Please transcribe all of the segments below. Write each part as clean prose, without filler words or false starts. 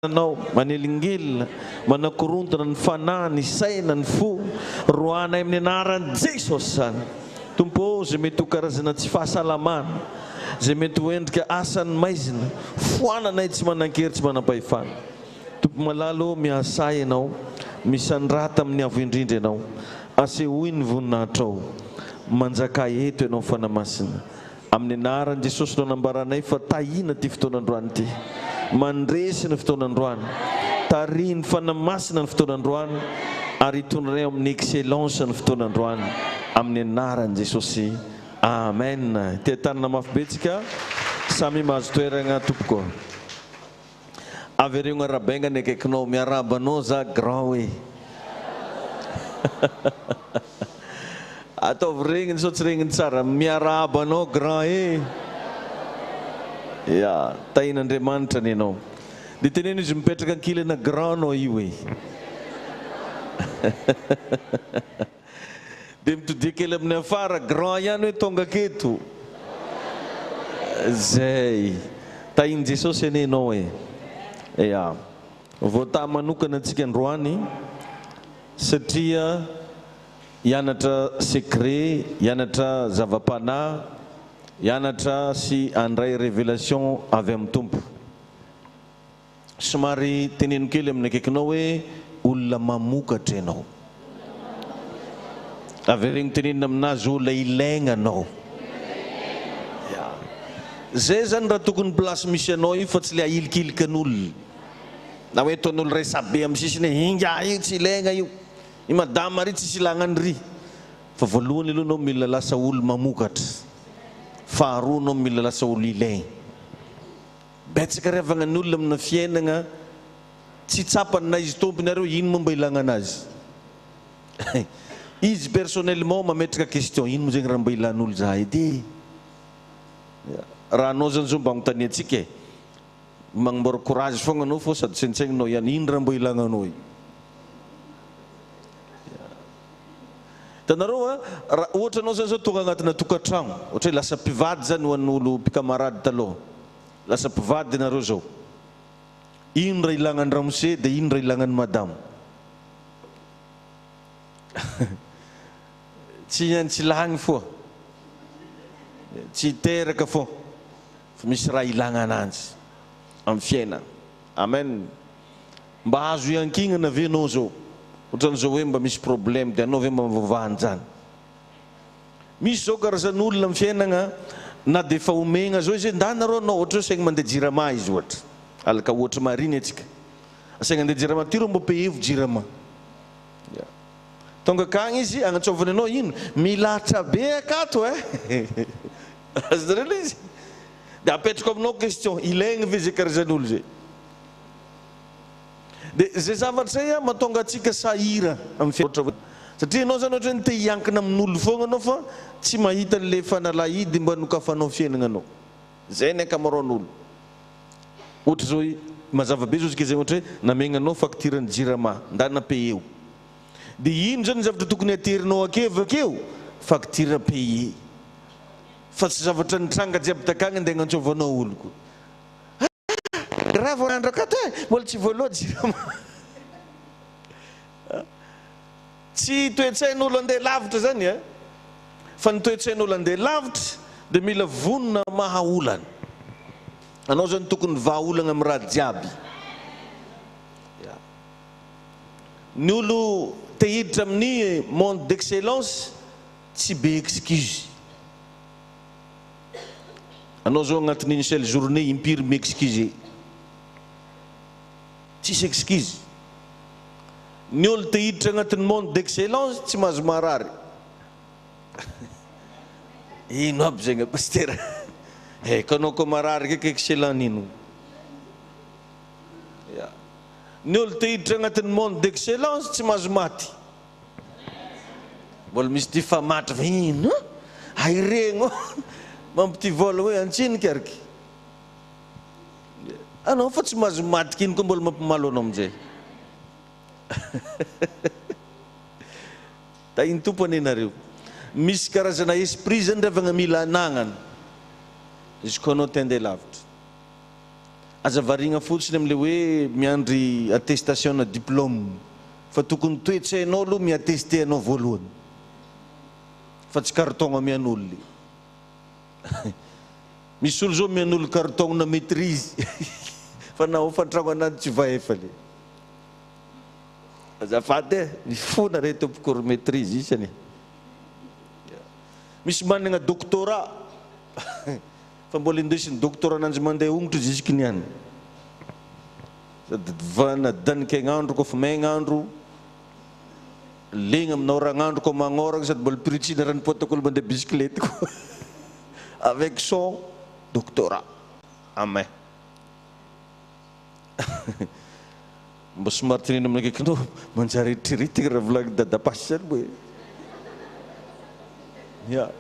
Anao, manelingelina, manakorontana ny fanahy, ny saina, ny fo, roahanay amin'ny anaran'i Jesosy izany. Tompo ô, izay mety ho karazana tsy fahasalamana, izay mety ho endrika asan'ny maizina, foananay tsy manan-kery tsy manam-pahefana. Tompo malala ô, miasà Ianao, misandrata amin'ny Avo Indrindra Ianao, asehoy ny voninahitrao. Manjakà eto Ianao Fanahy Masina. Amin'ny anaran'i Jesosy no anambaranay fa tahiana ity fotoana androany ity. Mandresy ny fotoana androany. Tarihin'ny Fanahy Masina ny fotoana androany ary hitondranay ao amin'ny excellence ny fotoana androany. Amin'ny anaran'i Jesosy. Amen. Teha-tanana mafy be tsika. Samy mahazo toeragna tompoko. Avereno arabainga ny akaikinao, miarahaba anao za grand hoe. Ataovy regniny sao tsy regniny tsara, miarahaba anao grand e. Ya, tahin'Andriamanitra anie anao. Dia teneno izy mipetraka ankilana grand anao io e. Dia mitodia kely amin'ny afara, grand ihany hoe tonga aketo. Zay. Tahin'i Jesosy anie ianao e. Ya. Voatahy manokana antsika androany satria hianatra secret, hianatra zava-panahy, hianatra sy handray révélation avy amin'ny Tompo. Somary teneno kely amin'ny akaikinao hoe olona mamokatra ianao. Avereno tenenina aminazy olona ilaigna anao. Ya. Zay zany raha tokony place misy anao io fa tsy le ahilikilikan'olona. Na hoe ataon'olo resabe amin'ny sisiny hoe ingahy io tsy ilaigna io. I madama ry tsisy ilagna an'ry. Fa voalohany aloha anao mila lasa olo mamokatra. Faharoa anao mila lasa olo ilaigna. Betsaka ry havagna ny olona amina fiainagna tsy tsapany na izy tompony ary hoe ino moa mba ilagna anazy. Izy personnellement mametraka question ino moa zegny raha mba ilan'olo za edy e. Raha anao zany zao mba agnontaniantsika e. Magnambôra courage fogna anao fô sady saintsaigninao ihany ino raha mba ilagna anao io. Hitanareo a, raha ohatra anao zany zao tonga agnatina tokantragno, ohatra hoe lasa mpivady zany ho an'olo mpikamarady taloha, lasa mpivady nareo zao, ino raha ilagna an'i ramose dia ino raha ilagna an'i madama? Tsy tsy lagny foa, tsy hiteraka foa, fa misy raha ilagna ananjy amin'ny fiainana. Amen. Mba azo iankignana ve anao zao? Otran'izao hoe mba misy problème de anao ve mba mivavaha an'izany? Misy zao karazan'olona amin'ny fiainagna na de efa omegna zao izy hoe ndana rô anao ohatra hoe asaigny mandeha jirama izy ohatra, alaka ohatra marigny antsika, asaigny andeha jirama ty rô mbô payevo jirama, ya tonga akagny izy agnantsôvany anao ino? Milahatra be akato eh! Azonareo le izy? De apetrako aminao question, ilaigny ve zay karazan'olo zay? Dia izay zavatra izay mahatonga antsika sahira amin'ny fiainana. Satria ianao izany ohatran'ny te hiankina amin'olo foana ianao fa tsy mahita an'ilay fanalahidy mba hanokafanao fiainagnanao. Izay ny ankamaroan'olo. Ohatra izao mazava be izao isika izay ohatra hoe namegnanao facture ny jirama, ndana payer-o. Dia ino izany ny zavatra tokony aterinao akeo avy akeo? Facture payer. Fa tsy zavatra nitranga jiaby takagny andeha agnantsovanao olo koa. Raha vao andro akato e, mbola tsy voaloa jirama. Tsy toe-tsain'olo andeha lavitra zany e, fa ny toe-tsain'olo andeha lavitra dia mila vonona hamaha olana. Anao zany tokony vahaolagna amin'ny raha jiaby. Ya. Ny olo te hiditra amin'ny monde d'excellence tsy be excuse. Anao zao agnatin'ny une seule journée impiry mi-excuser? Tsisy excuse. Ny olo te hiditra agnatin'ny monde d'excellence tsy mahazo marary. Ino aby zegny Pasitera? Eh, ka anao koa marary ndraiky excellent n'ino? Ya. Ny olo te hiditra agnatin'ny monde d'excellence tsy mahazo maty. Mbola misy ty famatra fa ino? Hay regno mampity vola hoe antsinika ariky. Anao fa tsy mahazo maty k'ino koa mbola mampimalo anao amin'izay. Tahin'ny Tompo anie nareo. Misy karazana esprit zany ry havagna mila anagnana izy koa anao te handeha lavitra. Aza variagna fotsiny amle hoe miandry attestation na diplôme fa tokony toe-tsainao aloha mi-attester anao voalohany fa tsy carton amian'olo le. Misy olo zao mian'olo carton na maitrise fa na hofan-tragno ananjy tsy vahefa le. Azafady e, mifona re tompoko ry maitrise isany e. Misy managna doctorat fa mbola indesin'ny doctorat ananjy mandeha hongotra jusque niany. Sady vanadanikaign'andro koa fa maign'andro, legna amina oragn'andro koa magnoragna sady mbola piritsina rano potaka olo mandeha bisikilety koa avec son doctorat. Amen. Mba somary teneno amin'ny akaikinao, manjary eritreretina raha volanin'i Dada Pasy zany moa e. Ya.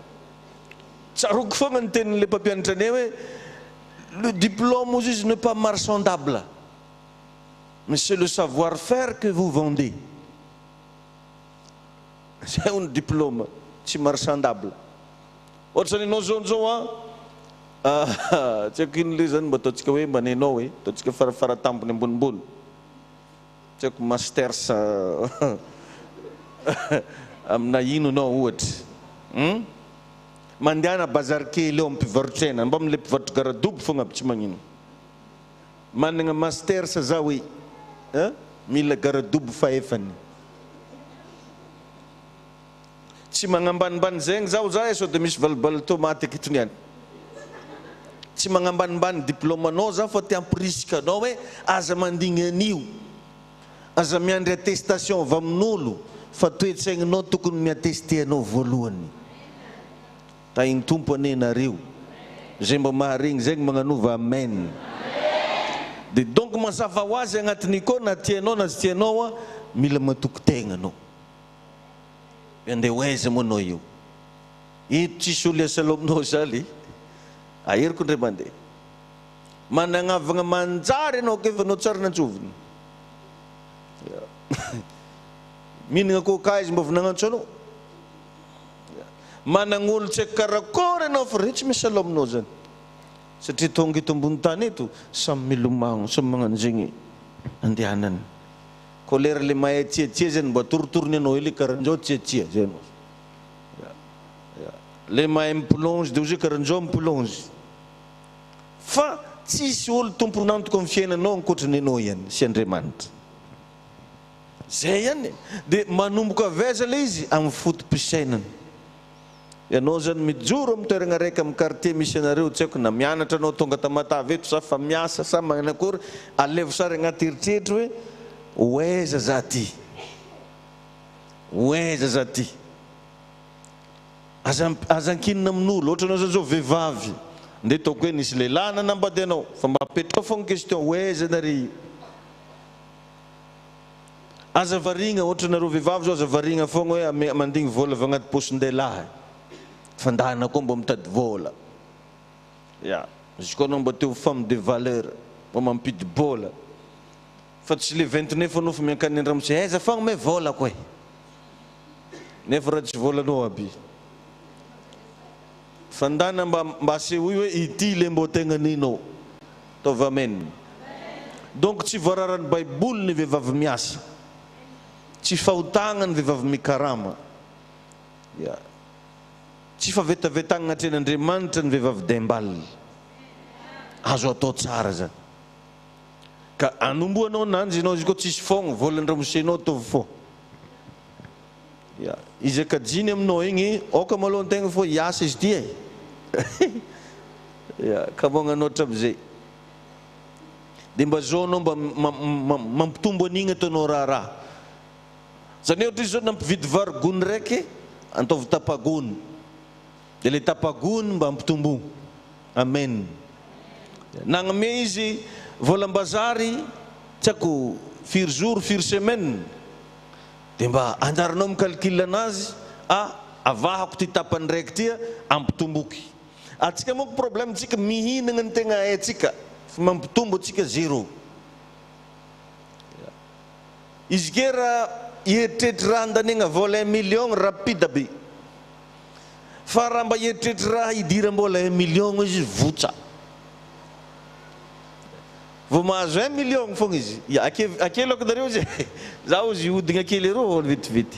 Tsaroako foagna ny tenin'ilay mpampianatra anay hoe le diplôme hozy izy n'est pas marchandable mais c'est le savoir faire que vous vendez. Zay hono diplôme, tsy marchandable. Ohatra ny anao zao zao an, tsy haiko ino le zany mba ataontsika hoe mba nenao e, ataontsika farafaratambony ambonimbony, tsy haiko masters amina ino anao ohatra hum, mandehana bazary kely eo amin'ny mpivarotr'hena, mba amin'ilay mpivarotry garadobo fogna aby tsy magnino. Managna masters za hoe eh, mila garadobo fahefany. Tsy magnambanimbany zegny zaho za e sao de misy valibal tomaty aketo niany. Tsy magnambanimbany diplôme-nao za fa te hampirisika anao hoe aza mandigny an'io. Aza miandry attestation avy amin'olo fa toe-tsaigninao tokony mi-attester anao voalohany. Tahin'ny Tompo anie nareo. Zay mba maharegny zegny magnanova Amen. De donc mazava ho azy agnatin'io koa na tianao na tsy tianao an, mila matoky tegna anao. Hoe andeha ho aiza moa anao io? Eto tsisy olo hiasa loha aminao za le. Aheriko ndray mandeha. Managnavagna manjary anao k'efa anao tsara nantsovina. Mihinagna coca izy mba avy nagnantso anao. Managn'olo tsy haiko karakôry anao fa reo tsy misy sahala aminao zany. Satria tonga eto ambony tany eto samy milomagno, samy magnano zegny andehanany. Koa lera le mahay tsiatsia zany mba torotorony anao hely karanjao tsiatsia zay anao. Ya ya. Le mahay mi-plonge de ozy karanjao mi-plonge. Fa tsisy olo tompon'antoka amin'ny fiainanao ankoatry ny anao ihany sy Andriamanitra. Zay ihany e. Dia manomboka avy aiza ilay izy? Amin'ny foto-pisainana. Ianao zany mijoro amin'ny toerana raika amin'ny quartier misy anareo, tsy haiko na mianatra anao tonga Tamatave eto sa fa miasa sa manakory, alevo sary agnaty eritreritry hoe ho aiza za ty? Ho aiza za ty? Aza aza ankinina amin'olo, ohatra anao zany zao vehivavy, ndeha ataoko hoe nisy lehilahy nanambady anao, fa mba apetrao fogna question, ho aiza nare io? Aza variagna, ohatra nareo vehivavy zao aza variagna fogna hoe ame mandigny vola avy agnaty paosin-dehilahy, fa ndana koa mbô mitady vôla, ya, izy koa anao mba te ho femme de valeur, mba mampidi-bôla, fa tsy le 29 anao fa miankany an-dramose, aiza fogna me vôlako e, nefa raha tsy vôlanao aby, fa ndana mba mba asehoy hoe ity le mbô tegna ninao. Ataovy amen. Donc tsy voararan'ny baiboly ny vehivavy miasa. Tsy fahotagna ny vehivavy mikarama. Ya. Tsy fahavetavetagna atrehin'Andriamanitra ny vehivavy dembal. Azo atao tsara zany. Ka anombohanao ananjy ianao izy koa tsisy fogna, volan-dramosenao ataovy fô. Ya. Izy akajiny aminao igny, aoka malôha antegna fô hiasa izy ty e. Ya, ka magnano hatramizay. Dia mba zao anao mba mampitombo an'igny ataonao raharaha. Zany hoe ohatra izy zao nampividy vary gony raiky, ataovy tapa-gony. Dia ilay tapa-gony mba ampitomboa. Amen. Nagnome izy volam-bazary tsy haiko firy jours, firy semaine. Dia mba anjaranao mi-calcul anazy, ah avahako ty tapany raiky ty, ampitomboky. Atsika manko problème tsika mihinagna ny tegna haintsika fa mampitombo atsika zero. Izy ke raha hieritreritry raha andaniagna vola un million rapide be. Fa raha mba hieritreritry raha hidiram-bola un million izy votsa. Vao mahazo un million fogna izy. Ya, ake ake aloha nareo izy e. Za ozy hihodigna kely eroa vao vetivety.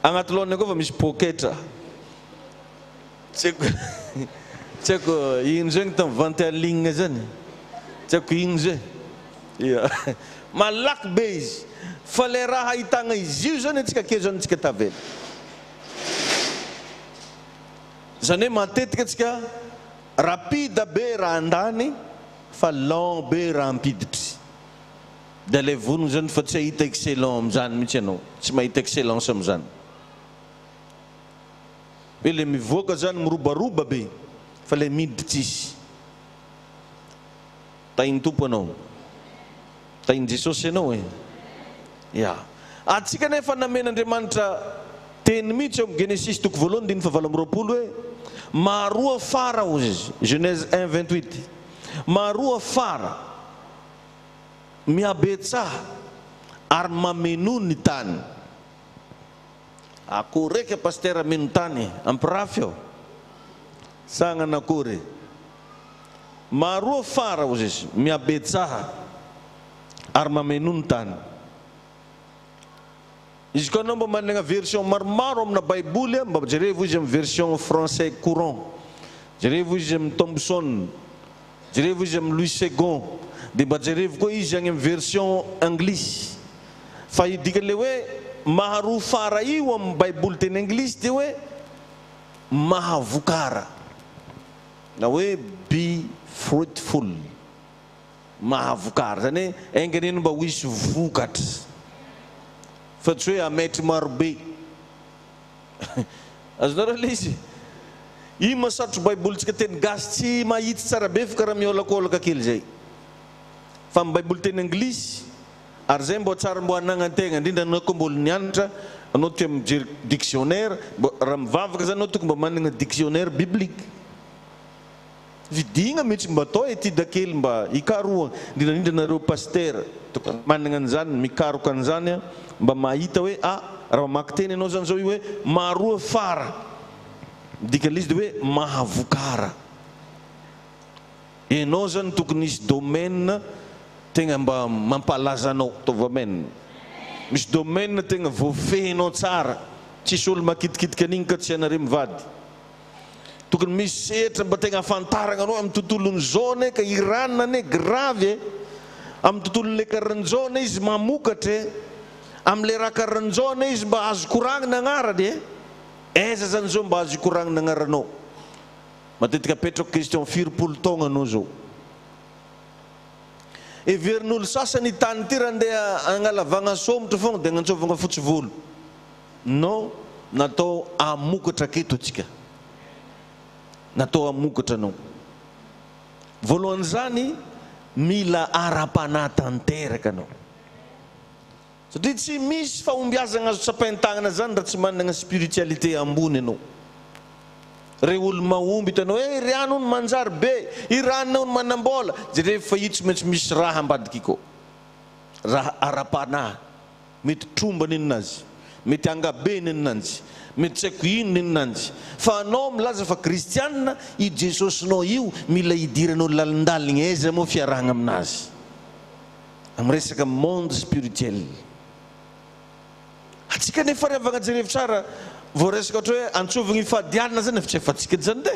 Agnaty lohany akao fa misy poketra. Tsy haiko tsy haiko ino zegny tam vente en ligne zany. Tsy haiko ino zay. Ya. Malaky be izy. Fa le raha ahitagna izy io zany antsika akeo zany antsika tavela. Zany hoe matetika antsika rapide be raha andany fa lent be raha ampiditry. Dia ilay vonona zany fa tsy hahita excellent amin'izany mihitsy ianao, tsy mahita excellence amin'izany. Hoe ilay mivoaka zany mirobaroba be fa ilay miditra tsisy. Tahin'ny Tompo anao. Tahin'i Jesosy ianao e. Ya. Antsika anefa namen'Andriamanitra teny mihitsy ao amin'ny Genesisy toko voalohany andininy fahavalo amby 20 hoe, Maharoa fara hozy izy, Genèse un 28. Maharoa fara, mihabetsaha ary mamenoa ny tany. Akory eky Pasitera mino tany ampirafy ao? Sa agnana akory? Maharoa fara hozy izy, mihabetsaha ary mamenoa ny tany. Izy koa anao mba managna version maromaro amina baiboly mba jerevo izy amin'ny version français courant, jerevo izy amin'ny Thompson, jerevo izy amin'ny Louis Segond, dia mba jerevo koa izy agny amin'ny version anglisy. Fa io dikan'ilay hoe maharoa fara io amin'ny baiboly teny anglisy dia hoe mahavokara na hoe be fruitful. Mahavokara, izany hoe enga anie no mba ho hisy vokatra fa tsy hoe hametry marobe. Azonareo ilay izy? Io mahasarotro baibolintsika teny gasy tsy mahitsy tsara be fa karaha miolakolaka kely izay. Fa amin'ny baiboly teny anglisy, ary izay mbo tsara mbo anagnan-tegna, indrindra anao koa mbola nianatra, anao tia mijery dictionnaire, mbo raha mivavaka zany anao tokony mba managna dictionnaire biblique. Vidiagna mihitsy mba atao étude kely mba hikarohana, indrindra indrindra nareo pasitera tokony managna an'izany, mikaroka an'izany mba mahita hoe ah raha mamaky teny ianao zany zao io hoe maharoa fara, ny dikan'ilay izy dia hoe mahavokara. Ianao zany tokony hisy domaine tegna mba mampalaza anao, ataovy amen. Misy domaine tegna voafehinao tsara, tsisy olo makitikitika an'igny ka tsy ianareo mivady. Tokony misy sehatra mba tegna ahafantaragna anao amin'ny tontolon'ny zao anie ka Iran anie grave e! Amin'ny tontolon'le karanjao anie izy mamokatra e! Amin'le raha karanjao anie izy mba azo koragnina agnarany e! Aiza zany zao mba azo ikoragnina agnaranao? Matetika apetrako question firy-polo taogna anao zao? Heverin'olo sasany i tany ty raha ndeha agnalavagna somotra fogna de agnantsovagna fotsy volo. Non, natao hamokatra aketo antsika. Natao hamokatra anao. Voalohan'izany, mila ara-panahy tanteraka anao. Satria tsy misy fahombiazagna azo tsapain-tagnana zany raha tsy managna spiritualité ambony anao. Reo olo mahomby hitanao hoe ry ano hono manjary be, i ranona hono manam-bola, jerevo fa io tsy maintsy misy raha ambadiky kô. Raha ara-panahy. Mety tromba neninazy, mety angabe neninanjy, mety tsy haiko ino neninanjy, fa anao milaza fa kristianina, io Jesosinao io mila idiranao lalindaligny aiza moa fiarahagna aminazy? Am resaka monde spirituel. Atsika nefa ry havagna jerevo tsara vao resaka ohatra hoe antsovigny ifadianina zany efa tsy efatsika edy zany de.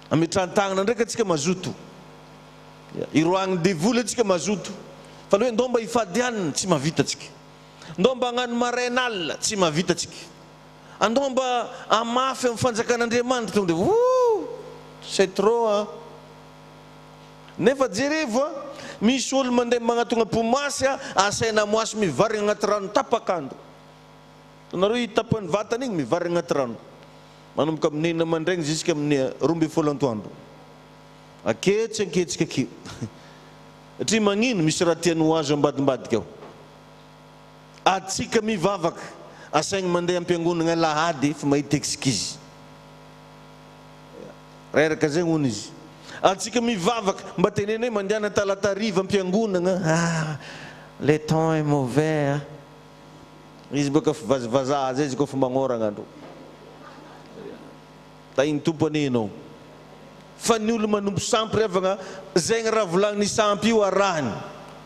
Ametrahan-tagnana ndraiky atsika mazoto. Iroahagny devoly atsika mazoto. Fa le hoe ndao mba hifady hanina, tsy mahavita atsika. Ndao mba hagnano maraina alina, tsy mahavita atsika. Andao mba hamafy amin'ny fanjakan'Andriamanitra, tonga dia wouh! C'est trop an! Nefa jerevo an, misy olo mandeha magnatogna pomasy an, asaina amoasy mivarigna agnaty rano tapak'andro. Hitanareo io tapan'ny vatana igny mivarigna agnaty rano. Manomboka amin'ny enina mandraigny jusqu'à amin'ny 12 antoandro. Aketsy anketsika akeo. Satria magnino? Misy raha tiany ho azo ambadimbadika ao. Atsika mivavaka, asaigny mandeha ampiangonagna alahady fa mahita excuse. Reraka zegny hono izy. Atsika mivavaka, mba teneno hoe mandehana talata hariva ampiangonagna, ah le temps est mauvais ah. Izy boka fivazivazaha zay izy koa fa magnoragna andro. Tahin'ny Tompo anie ianao. Fa ny olo manompo sampy ry havagna, zegny raha volagniny sampy io arahiny.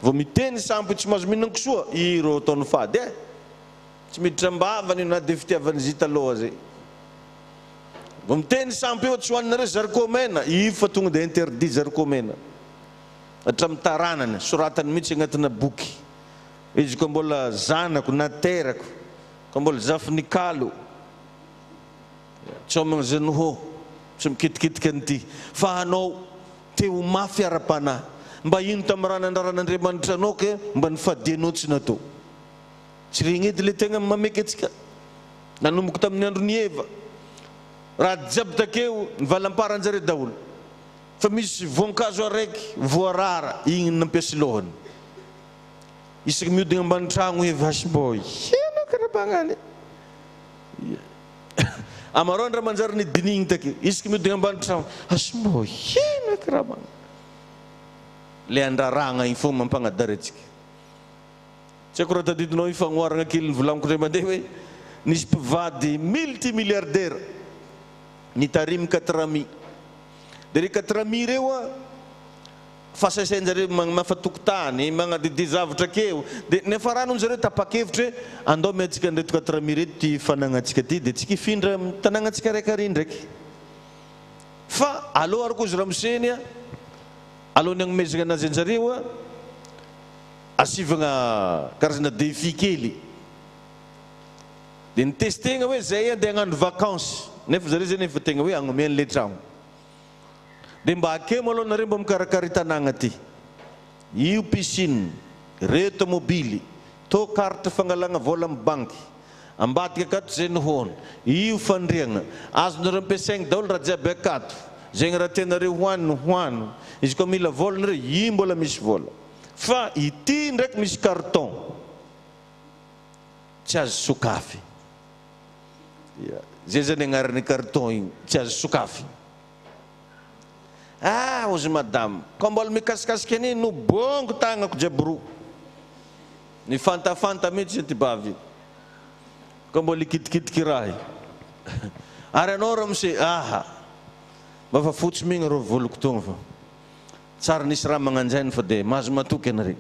Vao miteny sampy io tsy mahazo mihinan-kisoa, ireo ataony fady eh. Tsy miditra am-bavany io na dia fitiavan'i Zita aloha zay. Vao miteny sampy io tsy hohaninareo zarikô mena, io fa tonga dia interdit zarikô mena. Hatramin'ny taranany, soratany mihitsy agnatina boky. Izy koa mbola zanako naterako, ka mbola zafinikalo. Tsy homagna zay noho tsy mikitikitika an'ity fa anao te ho mafy ara-panahy. Mba ino tamin'ny raha nandraran'Andriamanitra anao ke mba nifadianao tsy natao? Tsy regny edy le tegna mameky antsika. Nanomboka tamin'ny andron'i Eva, raha jiaby takeo nivalamparan-jare daholo. Fa misy voankazo araiky voarara, igny no nampiasy lohany. Isaky mihodigna ambany tragno Eva asy mbô heno karabagnany. Amarao ndra manjary ny dinigny take isaky mihodigna ambany tragno asy mbô heno eky raha magna. Le andraragna igny fogna mampagnadary antsika. Tsy haiko raha tadidinao io fagnoharagna kely nivolaniko indray mandeha hoe nisy mpivady multi milliardaire nitarimy quatre amis. De re quatre amis reo a Fahasahisahin-jareo magnamafa tokotany, magnadidia zavatra akeo. Dia niafarany hono zareo tapa-kevitra hoe andao omentsika an'ireto quatre mille ireto ity fanagnantsika ity dia tsika hifindra amin'ny tanagnantsika raika ary ndraiky. Fa aleo ary koa izy ramose iny a, alohan'ny hagnomezagna anazy anjareo a, asivagna karazana défi kely. Dia nitestegna hoe zay andeha hagnano vacances, nefa zareo zay nefa tegna hoe hagnome an'ilay tragno. Dia mba akeo aloha nareo mba mikarakara i tanàgna ty. Io piscine, reo tomobily, tô carte fangalagna vôla am banky, ambadika akato zay no hôno, io fandriagna, azonareo ampiasaigny daholo raha jiaby akato, zegny raha tianareo hoaniny hoano, izy koa mila vôla nareo, io mbola misy vôla. Fa ity ndraiky misy carton tsy azo sokafy. Ia, zay zany agnaran'ny carton io, tsy azo sokafy. Ah, hozy madame, ka mbola mikasikasika an'iny no bongo tagnako jiaby roa. Nifantafanta mihitsy ity bavy io. Ka mbola hikitikitiky raha io. Ary anao ramose, aha, mba fa fotsy migny rô voloko togny fa tsary nisy raha magnanjainy fa de mahazo matoky anare.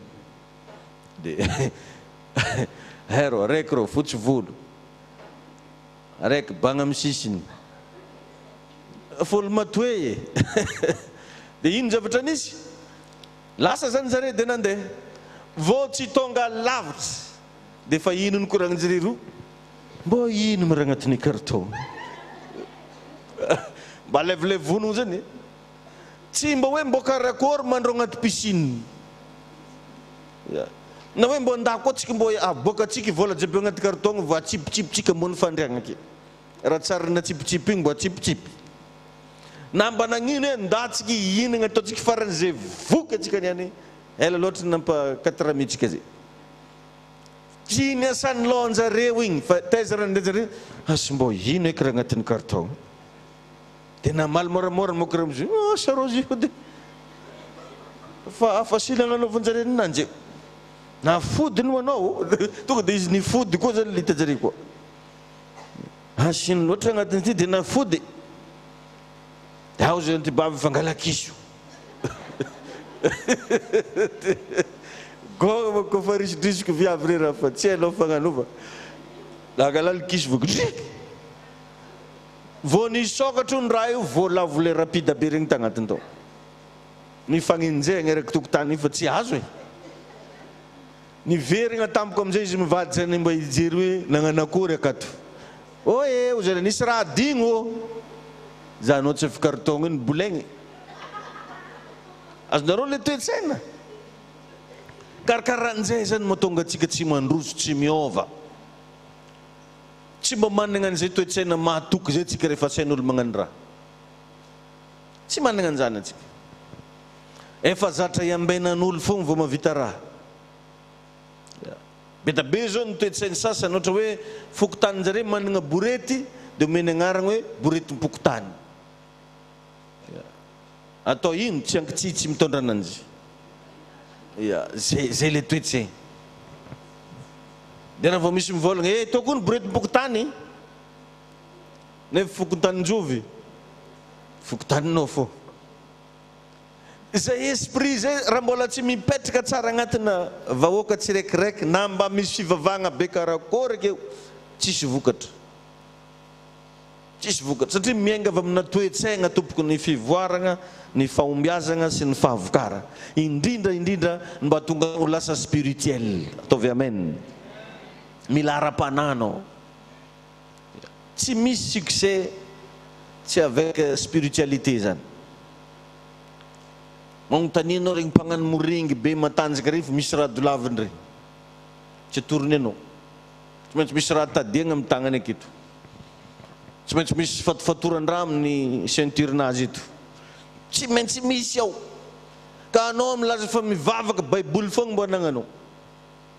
De hay rô, araiky rô fotsy volo. Araiky banga amin'ny sisiny. Folo matoe e! Dia ino zavatra nisy? Lasa zany zare dia nandeha. Vao tsy tonga lavitra dia efa ino ny koragnin-jare roa? Mbô ino mi raha agnatin'ny carton? Mba alevolevonogno zany e! Tsy mba hoe mbô karakôry mandro agnaty piscine. Ya. Na hoe mbô ndà koa tsika mbô aboakantsika vola jiaby agnaty carton vao atsipitsipitsika ambony fandriagna ake. Raha tsary natsipitsipy igny mbô atsipitsipy. Na mba nagnino hoe ndà tsika hihinagna ataontsika faran'izay voky antsika niany ela loatra nampa katramiantsika zay. Tsy niasan'ny lohanjareo igny fa taiza raha nandeha zareo asy mbô ino eky raha agnatin'ny carton. Dia namaly moramora ny moka ramose, asa rô izy io dia fa facile agnanaovan-jareo ninanjy eo. Nafodiny ho anao, tonga dia izy nifody koa zany le hitan-jareo koa. Asiny loatra agnatin'ity dia nafody. Dia ao zany ty bavy fangala-kiso. Gôga manko fa risidrisiko viavy re raha fa tsy hainao fagnanova. Nangalà ny kiso vao gdrick. Vao nisokatra hono raha io voalavo le rapide be regny tagnatiny tao. Nifagnenjehagna eraky tokotany io fa tsy azo e. Niverigna tampoka amizay izy mivady zany mba hijery hoe nagnano akory akato. Oe hoy zare nisy raha adigno ô. Zany ohatry avy carton io nibolegny. Azonareo le toe-tsaina? Karakarahan'izay zany mahatonga antsika tsy mandroso, tsy miôva. Tsy mba managna an'izay toe-tsaina mahatoky izay tsika rehefa asain'olo magnano raha. Tsy managna an'izany antsika. Efa zatra iambenan'olo fogna vao mahavita raha. Be da be zao ny toe-tsain'ny sasany, ohatra hoe fokontanin-jare managna borety dia omeny agnaragna hoe boretim-pokontany. Atao ino? Tsy ankitsitsy mitondra ananjy. Ya, zay zay le toetsaigny. Dia raha vao misy mivolagna, eh tô koa ny boretim-pokontany, nefa fokontanin-jovy? Fokontaninao fô. Izay esprit izay raha mbola tsy mipetraka tsara agnatina vahoaka tsiraikiraiky na mba misy fivavahagna be karakôry akeo, tsisy vokatra. Tsisy vokatra. Satria miainga avy amina toe-tsaigna tompoko ny fivoaragna, ny fahombiazagna sy ny fahavokaragna. Indrindra indrindra ny mba hahatonga anao ho lasa spirituel. Ataovy amen. Mila ara-panahy anao. Tsy misy succès tsy avec spiritualité zany. Magnontania anao regny mpagnano morengy be matanjaka regny fa misy raha dolaviny regny. Tsy atorony anao. Tsy maintsy misy raha tadiagna amin'ny tagnany aketo. Tsy maintsy misy fatofatoran-draha amin'ny ceinture-nazy eto. Tsy maintsy misy ao. Ka anao milaza fa mivavaka baiboly fogna mbo anagnanao.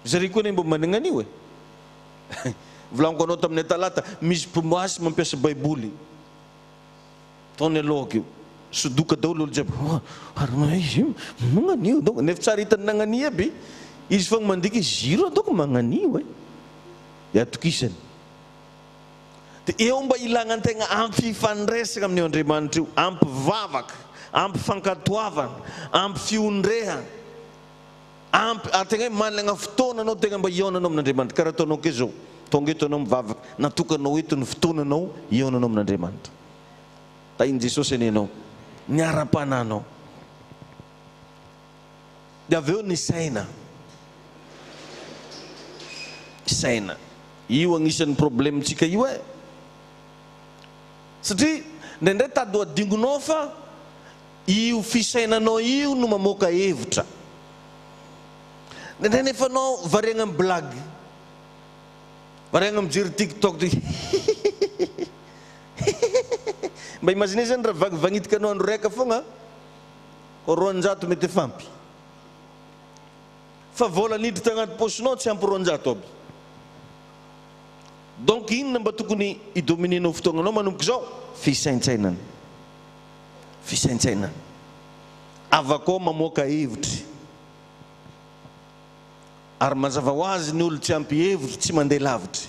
Zareo koa anie mbo managna an'io e. Volagniko anao tamin'ny talata, misy mpimoasy mampiasa baiboly. Taony aloha io. Sodoka daholo olo jiaby. Ary izy io magnanio donc nefa tsary hitany nagnania aby. Izy fogna mandika izy io donc magnanio e. Dia atokisany. Dia eo mba ilagna antegna ampy fifandraisagna amin'io Andriamanitra io, ampy vavaka, ampy fankatoavana, ampy fiondrehana, ampy ary tegna hoe managna fotoana anao tegna mba hihaonanao amin'Andriamanitra. Karaha ataonao ke zao, tonga eto anao mivavaka, natokanao eto ny fotoananao hihaonanao amin'Andriamanitra. Tahin'i Jesosy anie ianao, ny ara-panahinao. Dia avy eo ny saina. Saina. Io agnisan'ny problème-tsika io e. Satria indraindray tady ho adingonao fa io fisainanao io no mamoaka hevitra. Indraindray nefa anao variagna amin'ny blague. Variagna mijery TikTok dia hihihihihi. Hihihihihi. Mba imaginez zany raha vangivangitiky anao andro raika fogna koa 200 mety efa ampy. Fa vola niditra tagnaty paosinao tsy ampy 200 aby. Donc inona mba tokony hi-dominer-nao fotoagnanao manomboka izao? Fisaintsainana. Fisaintsainana. Avakao mamoaka hevitry. Ary mazava ho azy ny olo tsy ampy hevitry tsy mandeha lavitry.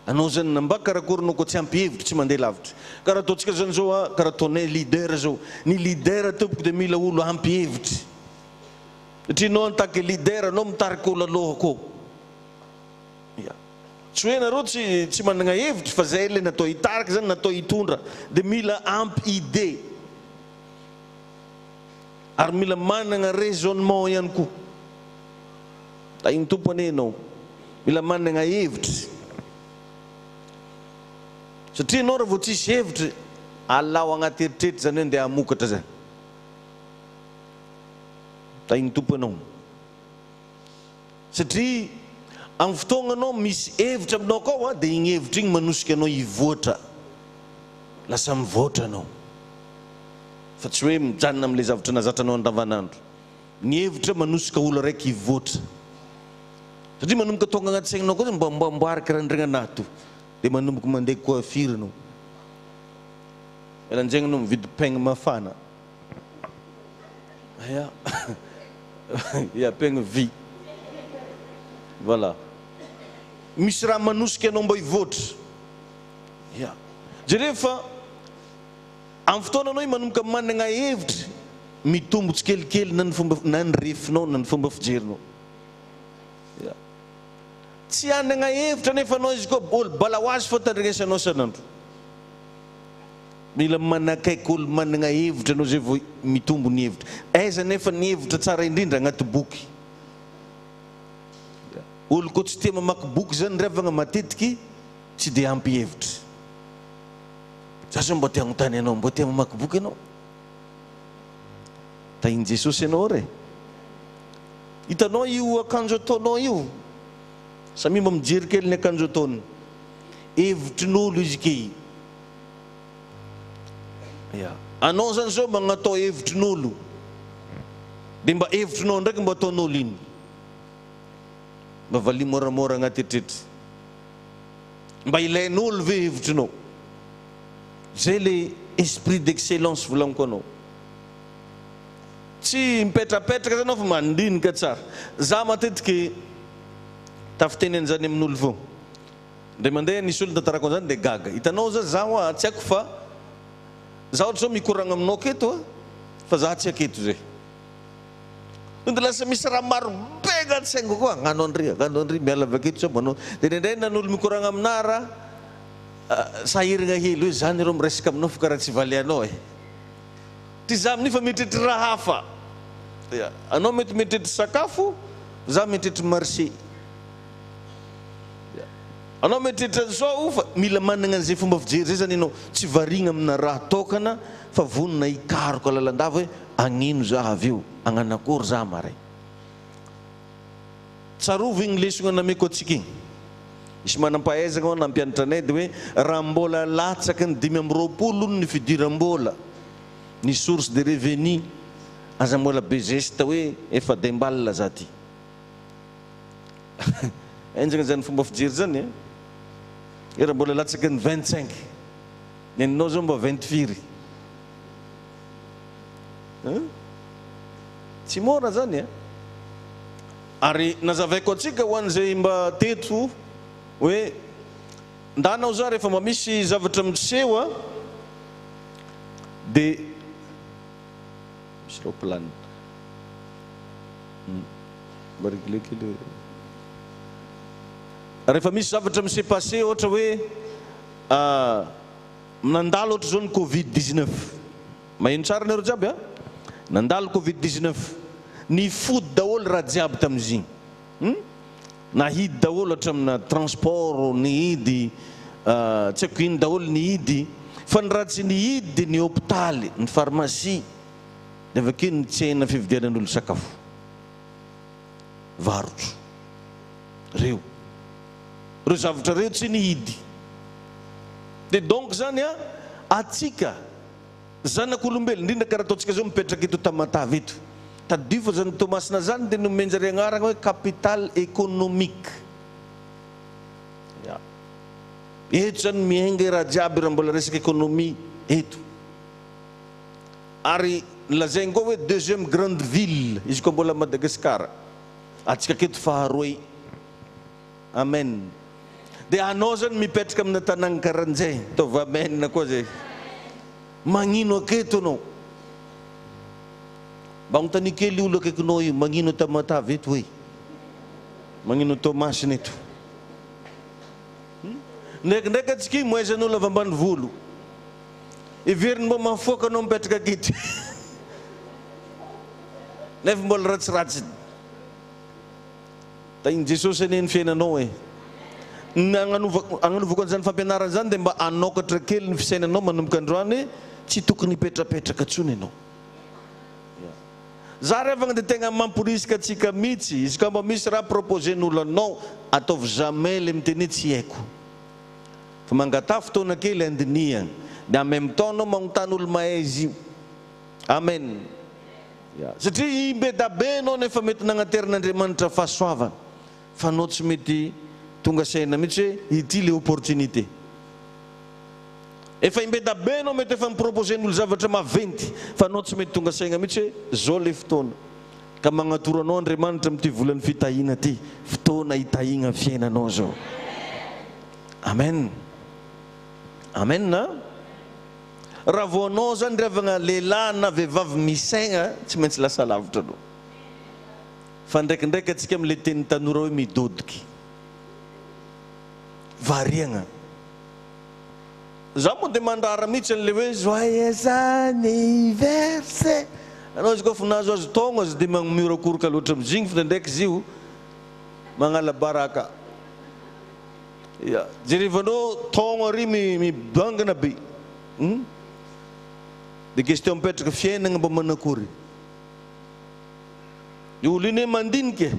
Anao zany na mba karakory anao koa tsy ampy hevitry tsy mandeha lavitry. Karaha ataontsika zany zao a, karaha ataonay leader zao. Ny leader tompoko dia mila olo ampy hevitry. Satria anao en tant que leader anao mitarika olo alohako ao. Ya. Tsy hoe nareo tsy tsy managna hevitry fa zay le natao hitarika zany natao hitondra dia mila ampy idée. Ary mila managna raisonnement ihany koa. Tahin'ny Tompo anie ianao. Mila managna hevitry. Satria ianao raha vao tsisy hevitry, alao agnaty eritreritra zany hoe ndeha hamokatra zany. Tahin'ny Tompo ianao. Satria amin'ny fotoagna anao misy hevitra aminao akao dia igny hevitra igny manosika anao hivoatra. Lasa mivoatra anao. Fa tsy hoe mijanona amin'ilay zavatra nahazatra anao andavanandro. Ny hevitra manosika olo araiky hivoatra. Satria manomboka tonga agnaty saigninao koa zany mba mba amboary karaha ndregny anahy to. Dia manomboka mandeha coiffure anao. Ela anjegny anao mividy peigne mafana. Ya. Ya peigne vy. Voilà. Misy raha manosika anao mba hivoatra. Ya. Jereo fa Amin'ny fotoana anao manomboka manana hevitra mitombo tsikelikely na ny fomba na ny refinao na ny fomba fijerinao. Ya. Tsy hanana hevitra anefa anao izy koa olo bala ho azy fô tandrignesanao isan'andro. Mila manakaiky olo manana hevitra anao zay vao mitombo ny hevitra. Aiza anefa ny hevitra tsara indrindra? Agnaty boky. Ya. Olo koa tsy tia mamaky boky zany ry havagna matetiky tsy dia ampy hevitra. Za zao mba te hanontany anao, mba te mamaky boky ianao? Tahin'i Jesosy ianao re. Hitanao io akanjo ataonao io? Samia mba mijery kely ny akanjo ataony. Hevitrin'olo izy key. Ya. Anao zany zao magnatao hevitrin'olo. Dia mba hevitrinao ndraiky mba ataon'olo ino? Mba valio moramora agnaty eritreritra. Mba ilain'olo ve hevitrinao? Zay le esprit d'excellence volagniko anao. Tsy mipetrapetraka zany anao fa mandinika tsara. Za matetiky tafiteny an'izany amin'olo fô. Ndray mandeha nisy olo nitantarako an'izany de gaga. Hitanao za, za hoa tsy haiko fa za ohatra zao mikoragna aminao aketo a, Fa za tsy aketo zay. Tonga dia lasa misy raha maro be agnaty saingo koa, agnano an'ry, agnano an'ry, miala avy aketo za manao. Dia indraindray na ny olo mikoragna aminah raha sahiragna hely hoe zany rô miresaka aminao fa karaha tsy valianao e. Ty za amin'io fa mieritreritra raha hafa. Ya, anao mety mieritreritra sakafo, za mieritreritra marché. Ya. Anao mieritreritra an'izao fa mila managna an'izay fomba fijery zay zany ianao, tsy variagna amina raha tokana fa vonona hikaroka lalandava hoe agnino za avy eo, agnano akory za maray. Tsarovy igny lesogna nameko antsika igny. Nisy manam-pahaizagna ho'a nampianatra anay dia hoe raha mbola latsaky ny 25 hono ny fidiram-bola, ny source de revenu, aza mbola be geste hoe efa dembal za ty. Henjagna zany fomba fijery zany e. Hoe raha mbola latsaky ny 25, ny anao zao mba vingt firy? Hein? Tsy mora zany e. Ary nazavaiko antsika ho an'izay mba teto hoe ndana aho za rehefa mba misy zavatra miseho a de misy roplanina mba regle kely hoe rehefa misy zavatra mi-se passer ohatra hoe nandalo ohatra zao ny covid 19 Maheno tsara nareo jiaby a! Nandalo covid 19, nifody daholo raha jiaby tamin'izigny hum! Nahidy daholo hatramina transport nihidy, tsy haiko ino daholo nihidy, fa ny raha tsy nihidy dia ny hopitaly, ny pharmacie, dia avy akeo ny tsena fividianan'olo sakafo, varotro, reo, reo zavatra reo tsy nihidy, dia donc zany a, atsika. Zanak'olombelona, indrindra karaha ataontsika zao mipetraka eto Tamatave eto. Tadidio fa zany Toamasina zany dia nomen-jare agnarana hoe capitale économique. Ya. Eto zany miainga raha jiaby raha mbola resaka économie eto. Ary lazainy koa hoe deuxième grande ville izy koa mbola Madagascar. Atsika aketo faharoe. Amen. Dia anao zany mipetraka amina tanagna karanjay, ataovy amen koa zay. Magnino aketo anao? Mba agnontania kely olo akaikinao io, magnino Tamatave eto hoe? Magnino Toamasina eto? Ndraikindraiky antsika io moaizan'olo avy ambanivolo. Heveriny mba mahafoaka anao mipetraka aketo. Nefa mbola ratsiratsy. Tahin'i Jesosy anie ny fiainanao e. Ny agnanovako an'izany fampianarana izany dia mba hanokatra kely ny fisainanao manomboka androany hoe tsy tokony hipetrapetraka intsony ianao. Za ry havagna dia tegna mamporisika antsika mitsy, izy ka mba misy raha proposer-n'olo anao, ataovy jamais le miteny hoe tsy haiko. Fa mangataha fotoana kely handinihana, dia en même temps anao magnontany olo mahay izy io. Amen. Ya. Satria i bedabe enao nefa mety nagnaterin'Andriamanitra fahasoavana fa anao tsy mety tonga saina mihitsy hoe ity le opportunité. Efa imbedabe enao mety efa mi-proposer-n'olo zavatra maventy fa anao tsy mety tonga saigna mihitsy hoe zao le fotoana. Ka magnatoro anao Andriamanitra amin'ity volan'ny fitahiana ty, fotoana hitahiagna fiainanao zao. Amen. Amen a. Raha vao anao zany ry havagna lehilahy na vehivavy misaigna tsy maintsy lasa lavitra anao. Fa ndraikindraiky antsika amle tenin'ny tanora hoe midodiky. Variagna. Za moa de mandrara mihitsy anle hoe joyeux anniversaire. Anao izy koa fa nahazoazo taogno aza de magnomiorakoroka loatra amizigny fa ndraindraiky izy io magnala baraka. Ya, jerevanao taogno ary mibangana be. Hum. De question mipetraka fiainagna mba manakory? Io olo io ne mandinika e.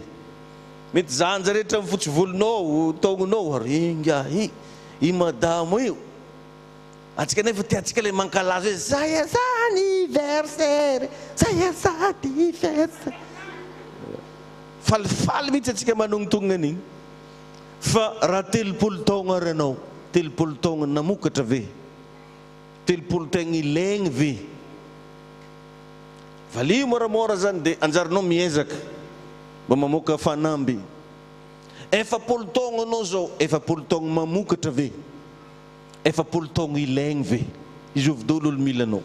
Mety zanja rehetra amin'ny fotsy volonao, taognonao ary ingahy i madamo io. Antsika nefa tiantsika le mankalaza hoe joyeux anniversaire, joyeux anniversaire. Falifaly mihitsy antsika manognotognona an'igny. Fa raha 30 taogno ary anao, 30 taogno namokatra ve? 30 taigny ilaigny ve? Valio moramora zany de anjaranao miezaka mba mamoaka fanamby. 40 taogno anao zao, 40 taogno mamokatra ve? 40 taogno ilaigny ve? Izovy daholo olo mila anao.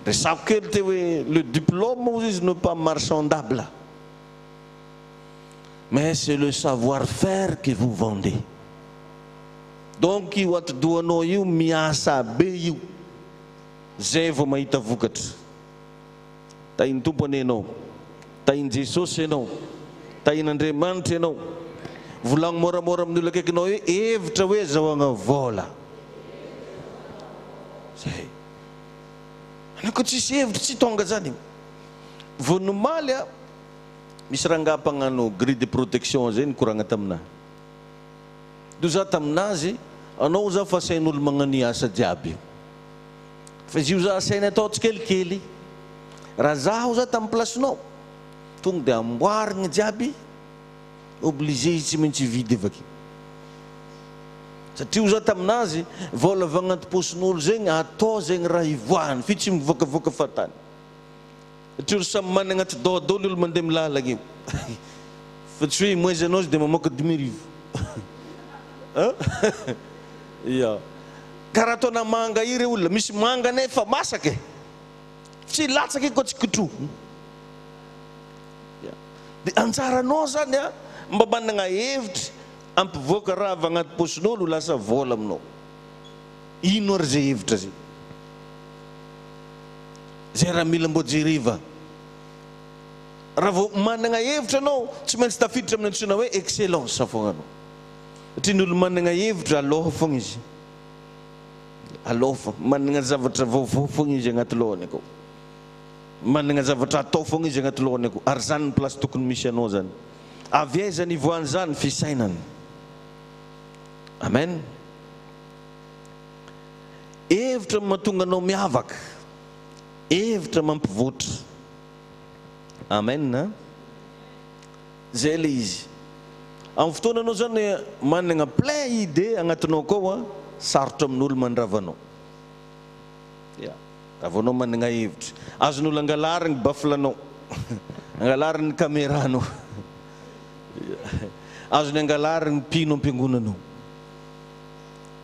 Resako kely teo hoe le diplôme hozy izy ne pas marchandable mais c'est le savoir faire que vous vendez. Donc io atidohanao io miasa be io zay vao mahita vokatra. Tahin'ny Tompo anie ianao. Tahin'i Jesosy ianao. Tahin'Andriamanitra ianao. Volagno moramora amin'ny olona akaikinao hoe hevitra hoe azahoagna vôla. Zay. Anao ko tsisy hevitra tsy tonga zany. Vao nomaly a, misy rangahy mpagnano grille de protection zay nikoragna taminahy. Do za taminazy, anao za fa asain'olo magnano asa jiaby io. Fa izy io za asainy atao tsikelikely. Raha zaho za tamin'ny place-nao, tonga dia amboarigny jiaby, obligé izy tsy maintsy hividy avakeo. Satria ho za taminazy, vôla avy agnaty paosin'olo zegny atao zegny raha hivoahany, f'io tsy mivoakavoaka fahatany. Satria olo samy managna atidoha daholo olo mandeha amin'ny lalagna io. Fa tsy hoe imoezanao izy dia mamoaka 5000. Ya. Karaha ataona manga io re olona, misy manga anie efa masaka e. Tsy latsaka io koa tsy kitro. Ya. Dia anjaranao zany a, mba managna hevitra hampivoaka raha avy agnaty paosin'olo ho lasa vôla aminao. Ino ary zay hevitra zay? Zay raha mila mbô jereva. Raha vao managna hevitra anao, tsy maintsy tafiditra amin'ny antsoina hoe excellence fogna anao. Satria ny olo managna hevitra aloha fogna izy. Aloha fogna. Managna zavatra vaovao fogna izy agnaty lohany akao. Managna zavatra atao fogna izy agnaty lohany akao. Ary zany ny place tokony misy anao zany. Avy aiza ny ivoahan'izany? Fisainana. Amen. Hevitra no mahatonga anao miavaka. Hevitra mampivoatra. Amen. Zay le izy. Amin'ny fotoana anao zany managna plein idée agnatinao akao an, sarotra amin'olo mandrava anao. Ya. Raha vao anao managna hevitra. Azon'olo angalarigny baffle-nao. Angalarigny ny caméra-nao. Azony angalarigny mpino am-piangonanao.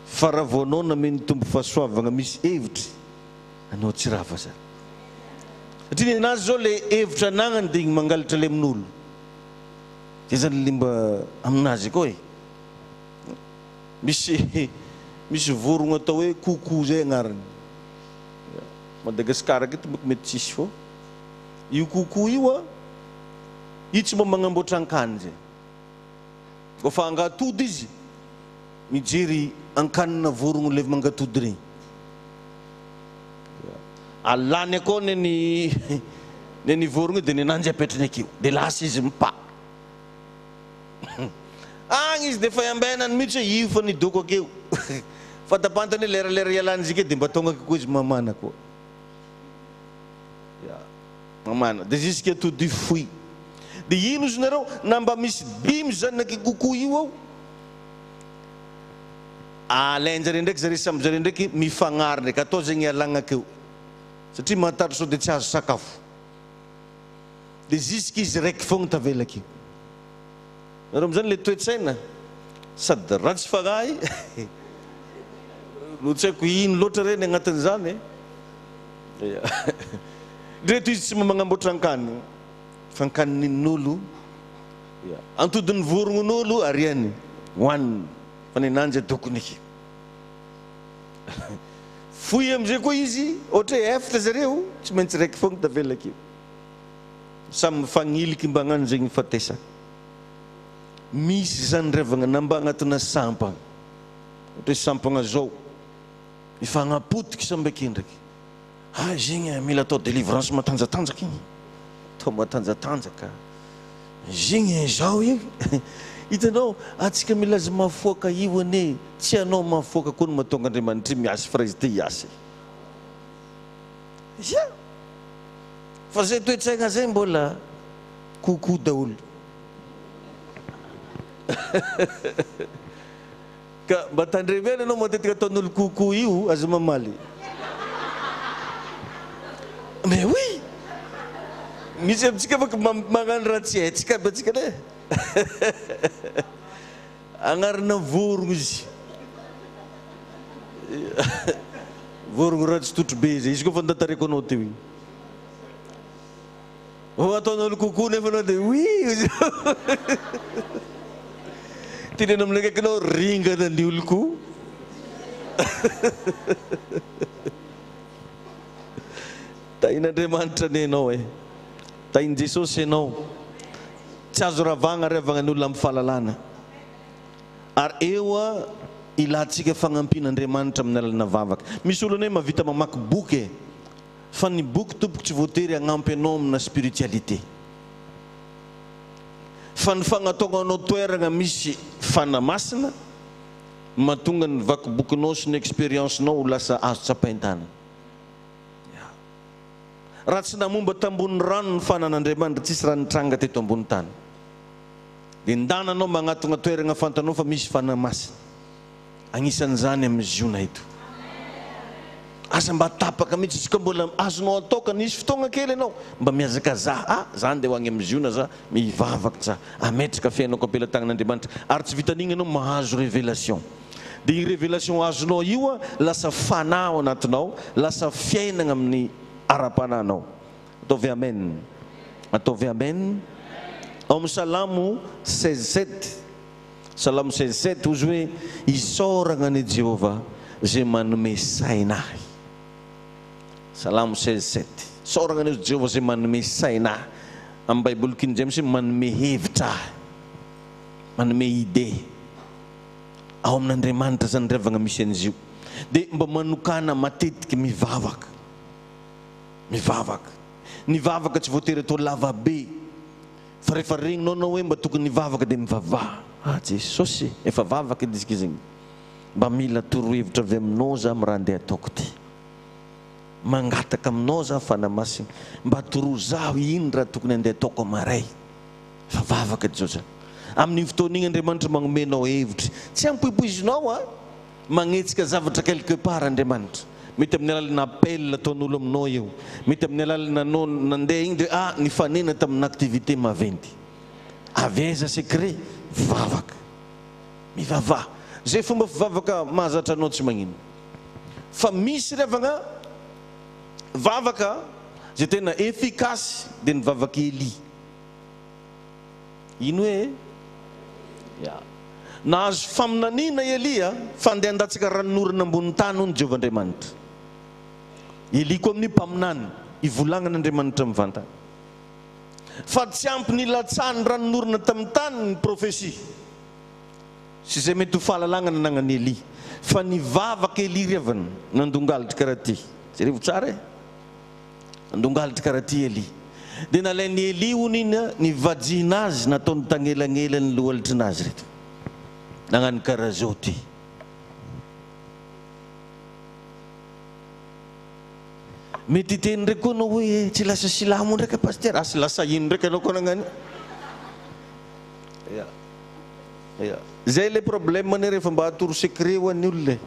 Fa raha vao anao namen'ny Tompo fahasoavagna misy hevitry, anao tsy rava zany. Satria nenazy zao le hevitra anagnany de igny mangalatra le amin'olo. Zay zany le mba aminazy koa e. Misy misy vorogno atao hoe coucou zay agnarany. Madagascar aketo manko mety tsisy fô io coucou io a, io tsy mba magnamboatra ankany zay. Kôfa angatody izy, mijery ankanina vorogno le mangatody regny. Alany akao neny neny vorogno io de nenanjy apetrany akeo de lasa izy mipa. Agny izy de efa iambenany mihitsy hoe io fa nidoko akeo. Fantapantany hoe leralera ialan'izy akeo de mba tonga akeo koa izy mamana koa. Ya. Mamana. De jusqu'à atody foy. De ino izy nareo na mba misy dimy zanaky kokoa io ao. Alain-jareo ndraiky zare samby zareo ndraiky mifagnary ndraiky atao zegny ialagna akeo. Satria mahataratra sao de tsy azo sakafo. De jusque izy raiky fogna tavela akeo. Nareo amizany le toe-tsaina sady ratsy fagnahy no tsy haiko ino loatra re ny agnatin'izany e. Ndreto izy tsy mba magnamboatra ankany fa ankanin'olo, antodin'ny vorognon'olo ariany hohaniny fa nenanjy adokony. Fohy amizay koa izy ohatra hoe efatra zareo tsy maintsy raiky fogna tavela akeo. Samy mifagniliky mba hagnano zegny hifatesana. Misy zany revagna na mba agnatina sampagna. Ohatra hoe sampagna zao, mifagnapotiky samby akendraky. Ah izy igny mila atao délivrance matanjatanjaka igny. Atao matanjatanjaka. Izy igny zao igny. Hitanao, antsika milaza mahafoaka io anie, tsy anao mahafoaka koa no mahatonga Andriamanitra miasa fa raha izy te hiasa e. Ia! Fa zay toe-tsaigna zay mbola coucou daholo. Ka mba tandremo ihany ianao matetika ataon'olo coucou io aza mamaly. Mais oui! Misy amintsika afaka magnano raha tsy haintsika aby antsika le. Agnarana vorogno izy. Vorogno ratsy totro be zay. Izy koa fa notantareko anao teo igny. Vao ataon'olo coucou nefa anao dia oui hozy. Teneno amin'ilay akaikinao ringana ny oloko. Tahin'Andriamanitra anie ianao e. Tahin'i Jesosy ianao. Tsy azo ravagna ry havagna ny olona amin'ny fahalalana. Ary eo ilantsika fagnampian'Andriamanitra amin'ny alalana vavaka. Misy olona hoe mahavita mamaky boky e. Fa ny boky tompoko tsy voatery hagnampy anao amina spiritualité. Fa ny fagnataognanao toeragna misy Fanahy Masina mahatonga ny vaky bokinao sy ny expérience-nao ho lasa azo tsapain-tanana. Ya. Raha tsy namomba tambony rano ny fanan'Andriamanitra tsisy raha nitranga teto ambony tany. Dia ndana anao magnatogna toeragna fantanao fa misy Fanahy Masina. Agnisan'izany amin'ny Ziona eto. Aza mba tapaka mihitsy izy ka mbola azonao atao ka nisy fotoagna kely ianao mba mihazakazaha ah za ndeha ho agny amin'ny Ziona za mivavaka za ametraka fiainako am-pelatagnan'Andriamanitra ary tsy vitan'igny ianao mahazo révélation dia io révélation azonao io lasa fanahy ao anatinao lasa fiainagna amin'ny ara-panahinao Ataovy amen. Ataovy amen. Ao amin'ny Salamo 16 sept, Salamo 16 sept, hozy hoe, Isaoragna anie Jehovah izay manome saina ahy. Salamo 16 sept. Isaoragna anie Jehovah izay manome saina ahy. Amin'ny Baiboly King James hoe manome hevitra ahy. Manome idée. Ao amin'Andriamanitra izany ry havagna misy an'izy io. Dia mba manokàna matetiky mivavaka. Mivavaka. Ny vavaka tsy voatery atao lava be fa rehefa regninao anao hoe mba tokony hivavaka dia mivavaha. Ah Jesosy e! Efa vavaka edy izy zegny. Mba mila torohevitra avy aminao za am raha andeha ataoko ty. Mangataka aminao za Fanahy Masina mba toroa zaho ino raha tokony andeha ataoko amaray. Efa vavaka edy zao zany. Amin'igny fotoana igny Andriamanitra magnome anao hevitry. Tsy ampoipoizinao an! Magnetsika zavatra quelque part Andriamanitra. Mety amin'ny alalan'ny appel ataon'olo aminao io. Mety amin'ny alalan'ny anao nandeha igny dia ah nifanena tamina activité maventy. Avy aiza secret? Vavaka. Mivavaha. Zay fomba fivavaka mahazatra anao tsy magnino. Fa misy ry havagna vavaka zay tena efficace dia ny vavak'i Elia. Ino hoe? Ya. Nahazo faminaniana i Elia fa handeha handatsaka ranonorana ambonin'ny tany, hono Jehovah Andriamanitra. Elia koa amin'io mpaminany, ivolagnan'Andriamanitra mivantana. Fa tsy ampy nilatsahan'ny ranonorana tamin'ny tany ny profesia sy izay mety ho fahalalagna nanagnan'i Elia. Fa nivavaka Elia ry havana, nandongalitry karaha ty. Jerevo tsara e. Nandongalitry karaha ty Elia. Dia nalain'i Elia hono iny ny vajihinazy nataony tagnelagnelan'ny lohalitrinazy reto. Nagnano karaha zao ty. Mety hiteny ndraiky koa anao hoe tsy lasa silamo ndraiky pasitera. Asy lasa ino ndraiky anao koa nagnano io. Ya. Ya. Zay ilay problème anie rehefa mba atoro secret ho an'ny olona e.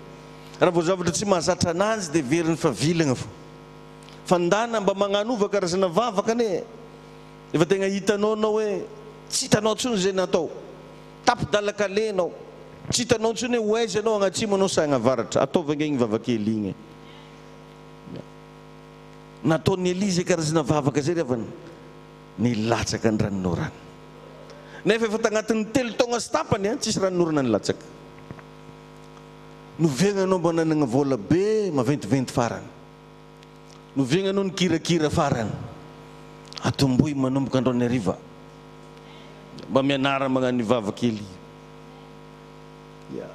Raha vao zavatra tsy mahazatra anazy dia veriny fa vilagna fo. Fa ndana mba magnanova karazana vavaka anie efa tegna hitanao anao hoe tsy hitanao tsony zay natao. Tapi-dalan-kaleha enao. Tsy hitanao ntsony hoe ho aiza enao agnatsimo anao sa agnavaratra. Ataovy ange igny vavak'i Elia igny e. Nataon'i Elia zay karazana vavaka zay ry havana. Nilatsaka ny ranonorana. Nefa efa tagnatin'ny telo taogna sy tapany tsisy ranonorana nilatsaka. Noviagna anao mba nanagna vola be maventiventy farany. Noviagna anao nikirakira farany. Atombohy manomboka androany hariva. Mba mianara magnano io vavaka Elia. Ya.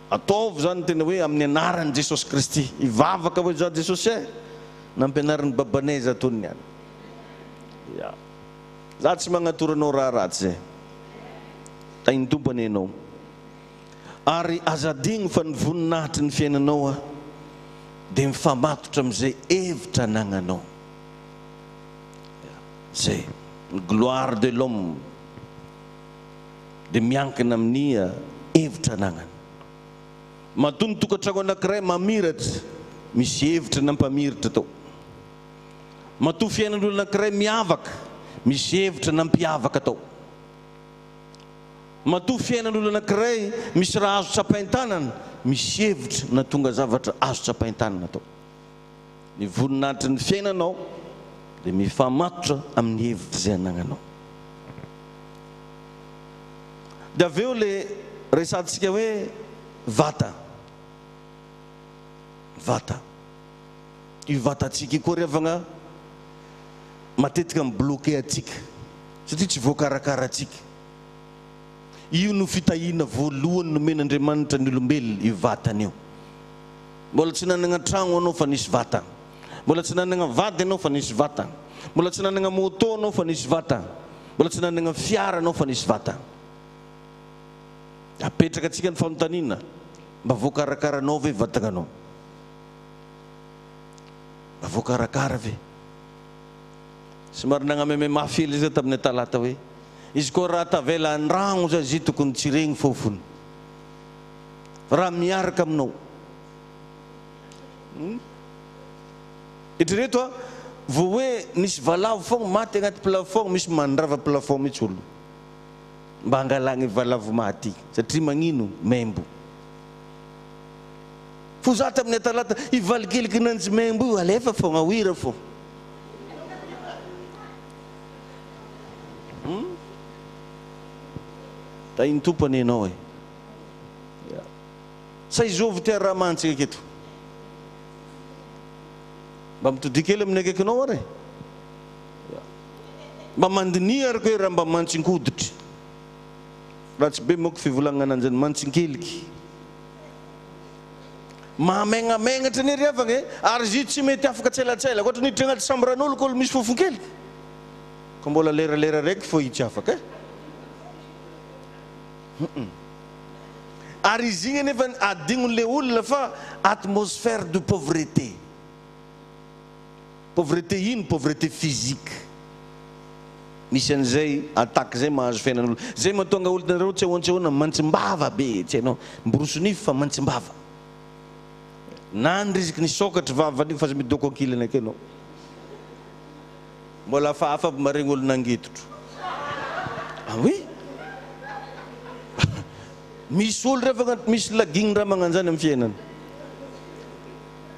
Ataovy zany tena hoe amin'ny anaran'i Jesosy Kristy. Hivavaka hoe za Jesosy eh. Nampianarin'ny babanay za tony niany. Ya. Za tsy magnatoro anao raha ratsy zay. Tahin'ny Tompo anie ianao. Ary aza adino fa ny voninahitry ny fiainanao dia mifamatotra amin'izay hevitra anagnanao. Izay. Ny gloire de l'homme dia miankina amin'ny hevitra anagnany. Matoa ny tokantragno anankiray mamiratra, misy hevitra nampamiratra tao. Matoa fiainan'olona anankiray miavaka, misy hevitra nampiavaka tao. Matoa fiainan'olona anankiray misy raha azo tsapain-tanana, misy hevitra nahatonga zavatra azo tsapain-tanana tao. Ny voninahitry ny fiainanao dia mifamatotra amin'ny hevitra izay anagnanao. Dia avy eo le resahantsika hoe vata. Vata. Io vatantsika io koa ry havagna matetika mi-bloquer antsika satria tsy voakarakarantsika. Io no fitahiana voalohany nomen'Andriamanitra ny olombelona, io vatana io. Mbola tsy nanagna tragno anao fa nisy vatana. Mbola tsy nanagna vady anao fa nisy vatana. Mbola tsy nanagna moto anao fa nisy vatana. Mbola tsy nanagna fiara anao fa nisy vatana. Apetraka antsika ny fanontaniana, mba voakarakaranao ve vatagnanao? Mba voakarakara ve? Somary nagnameme mafy hely izy tamin'ny talata hoe, izy koa raha tavela andragno za izy tokony tsy regny fofony. Raha miaraka aminao. Hmm? Eritrereto a, vao hoe nisy valavo fogna maty agnaty plafond, misy mandrava plafond mihitsy olo. Mba hangalagny valavo maty satria magnino? Membo. Fo za tamin'ny talata, i valikeliky nanjy membo io alefa fogna, oira fô. Hum? Tahin'ny Tompo anie ianao e. Sa izovy tia raha mantsy aketo? Mba mitodia kely amin'ny akaikinao ary e. Mba mandiniha ary koa raha mba mantsin-koditry. Ratsy be manko fivolagnana an'izany mantsin-keliky. Mahamegnamenatra anie ry havagna e! Ary izy io tsy mety afaka tselatsela. Ohatra niditra agnaty chambre-n'olo ka olo misy fofon-keliky. Ka mbola leralera raiky fô i tsy afaka e. Hum. Ary izy igny anefa adignon'le olona fa atmosphère de pauvreté. Pauvreté ino? Pauvreté physique. Misy an'izay attaque zay mahazo fiainan'olo. Zay mahatonga olo nareo tsy ahoan-tsy ahoana mantsim-bava be, tsy hainao. Miborosy nify fa mantsim-bava. Na ny riziky nisokatry vavany io fa aza midoko ankilany akeo anao. Mbola hafahafa aby maregny olo nangitotro. Ah oui? Misy olo refa misy laguigny raha magnanjany amin'ny fiainana.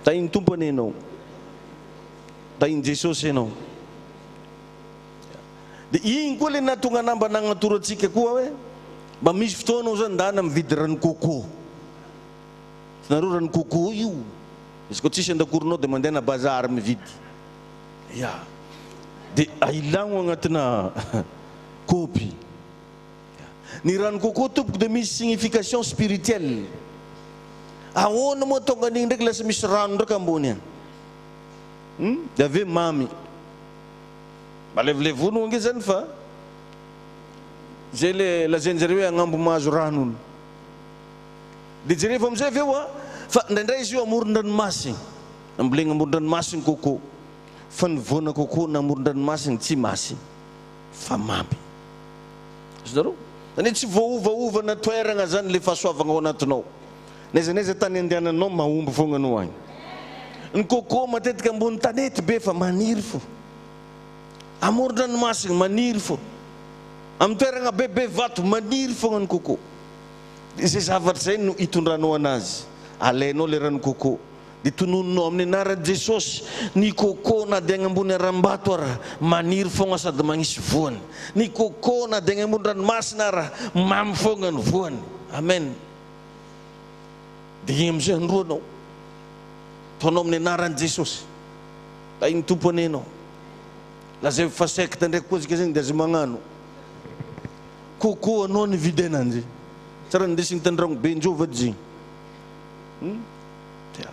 Tahin'ny Tompo anie ianao. Tahin'i Jesosy ianao. Dia igny koa le nahatonga anah mba nagnatoro antsika koa hoe mba misy fotoana oza ndana mividy rano coco. Hitanareo rano coco io, izy koa tsisy andakoronao dia mandehana bazary mividy. Ya. Dia ahilagno agnatina kaopy. Ny rano coco tompoko dia misy signification spirituelle. Ahoana moa tonga an'igny ndraiky lasa misy rano ndraiky ambony agny? Hum? Dia avy eo mamy. Mba levolevony ange zany fa zay le lazain-jareo hoe agnambo mahazo rano hono. Dia jerevo amizay avy eo a, fa indraindray izy io amoron-dranomasiny, ambolegna amoron-dranomasiny coco, fa ny voana coco na amoron-dranomasiny tsy masy fa mamy. Azonareo? Zany hoe tsy voaovaova na toeragna zany le fahasoavagna ao anatinao. N'aiza n'aiza tany andehananao mahomby fogna anao agny. Ny coco matetika ambony tanety be fa maniry fo. Amoron-dranomasina maniry fo. Amin'ny toeragna bebe vato maniry fogna ny coco. Izay zavatra izay no itondranao anazy. Alainao le rano coco. Dia tononinao amin'ny anaran'i Jesosy ny coco na dia agny ambony harambato ara maniry fogna sady magnisy voany. Ny coco na dia agny ambony ranomasina ara mamy fogna ny voany. Amen. Dia igny amizay androanao. Ataonao amin'ny anaran'i Jesosy. Tahin'ny Tompo anie ianao. Lazaivo fa secte ndraiky koa tsika zegny dia aza magnano. Coco anao nividy ananjy. Tsara nindesiny tandragno be njova jy. Hum. Dia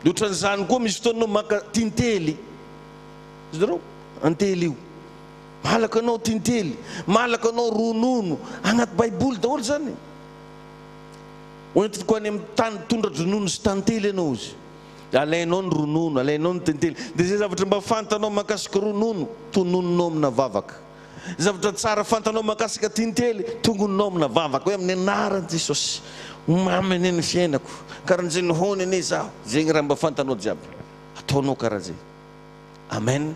ohatran'izany koa misy fotoana anao maka tintely. Hitanareo? Antely io. Malaka anao tintely, malaka anao ronono, agnaty baiboly daholo zany. Hoentiko any amin'ny tany tondra-dronono sy tantely ianao izy. Dia alainao ny ronono, alainao ny tantely. Dia izay zavatra mba fantanao mahakasika ronono, tononinao amina vavaka. Zavatra tsara fantanao mahakasika tintely, tongoninao amina vavaka hoe amin'ny anaran'i Jesosy, ho mamy anie ny fiainako, karan'izay nihony anie izaho. Zegny raha mba fantanao jiaby, ataonao karaha zay. Amen.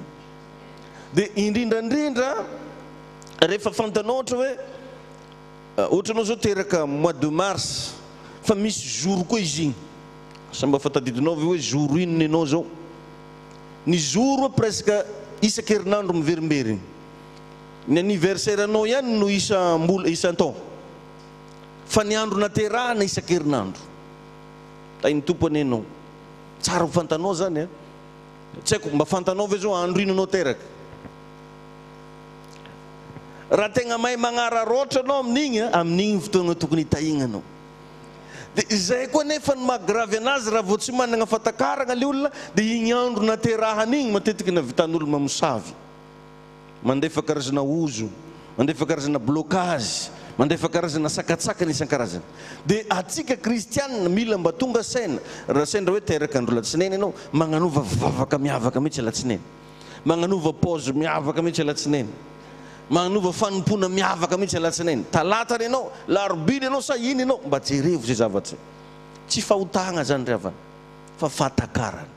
Dia indrindra indrindra rehefa fantanao ohatra hoe ohatra anao zao teraka mois de mars fa misy jour koa izy igny. Asa mba fa tadidinao ve hoe jour inona ianao zao? Ny jour presque isan-kerinandro miverimberigny. Ny anniversaire anao ihany no isam-bola, isan-taogno. Fa ny andro naterahana isan-kerinandro. Tahin'ny Tompo anie ianao. Tsara ho fantanao zany a. Tsy haiko, mba fantanao ve zao andro ino anao teraka? Raha tegna mahay magnararaotra anao amin'igny a, amin'igny fotoagna tokony hitahiagna anao. Dia izay koa anefa no maha grave anazy raha vao tsy managna fatakaragna le olona dia igny andro naterahany igny matetiky navitan'olo mamosavy, mandefa karazana ozo, mandefa karazana blocage, mandefa karazana sakatsakana isan-karazany. Dia atsika kristianina mila mba tonga saina, raha sendra hoe teraka andro latsinainy ianao, magnanova vavaka miavaka mihitsy alatsinainy. Magnanova pause miavaka mihitsy alatsinainy. Magnanova fanompoana miavaka mihitsy alatsinainy. Talata ry ianao, larobia ry ianao sa inn ianao, mba jerevo izay zavatra izay. Tsy fahotagna zany ry havana fa fahatakarana.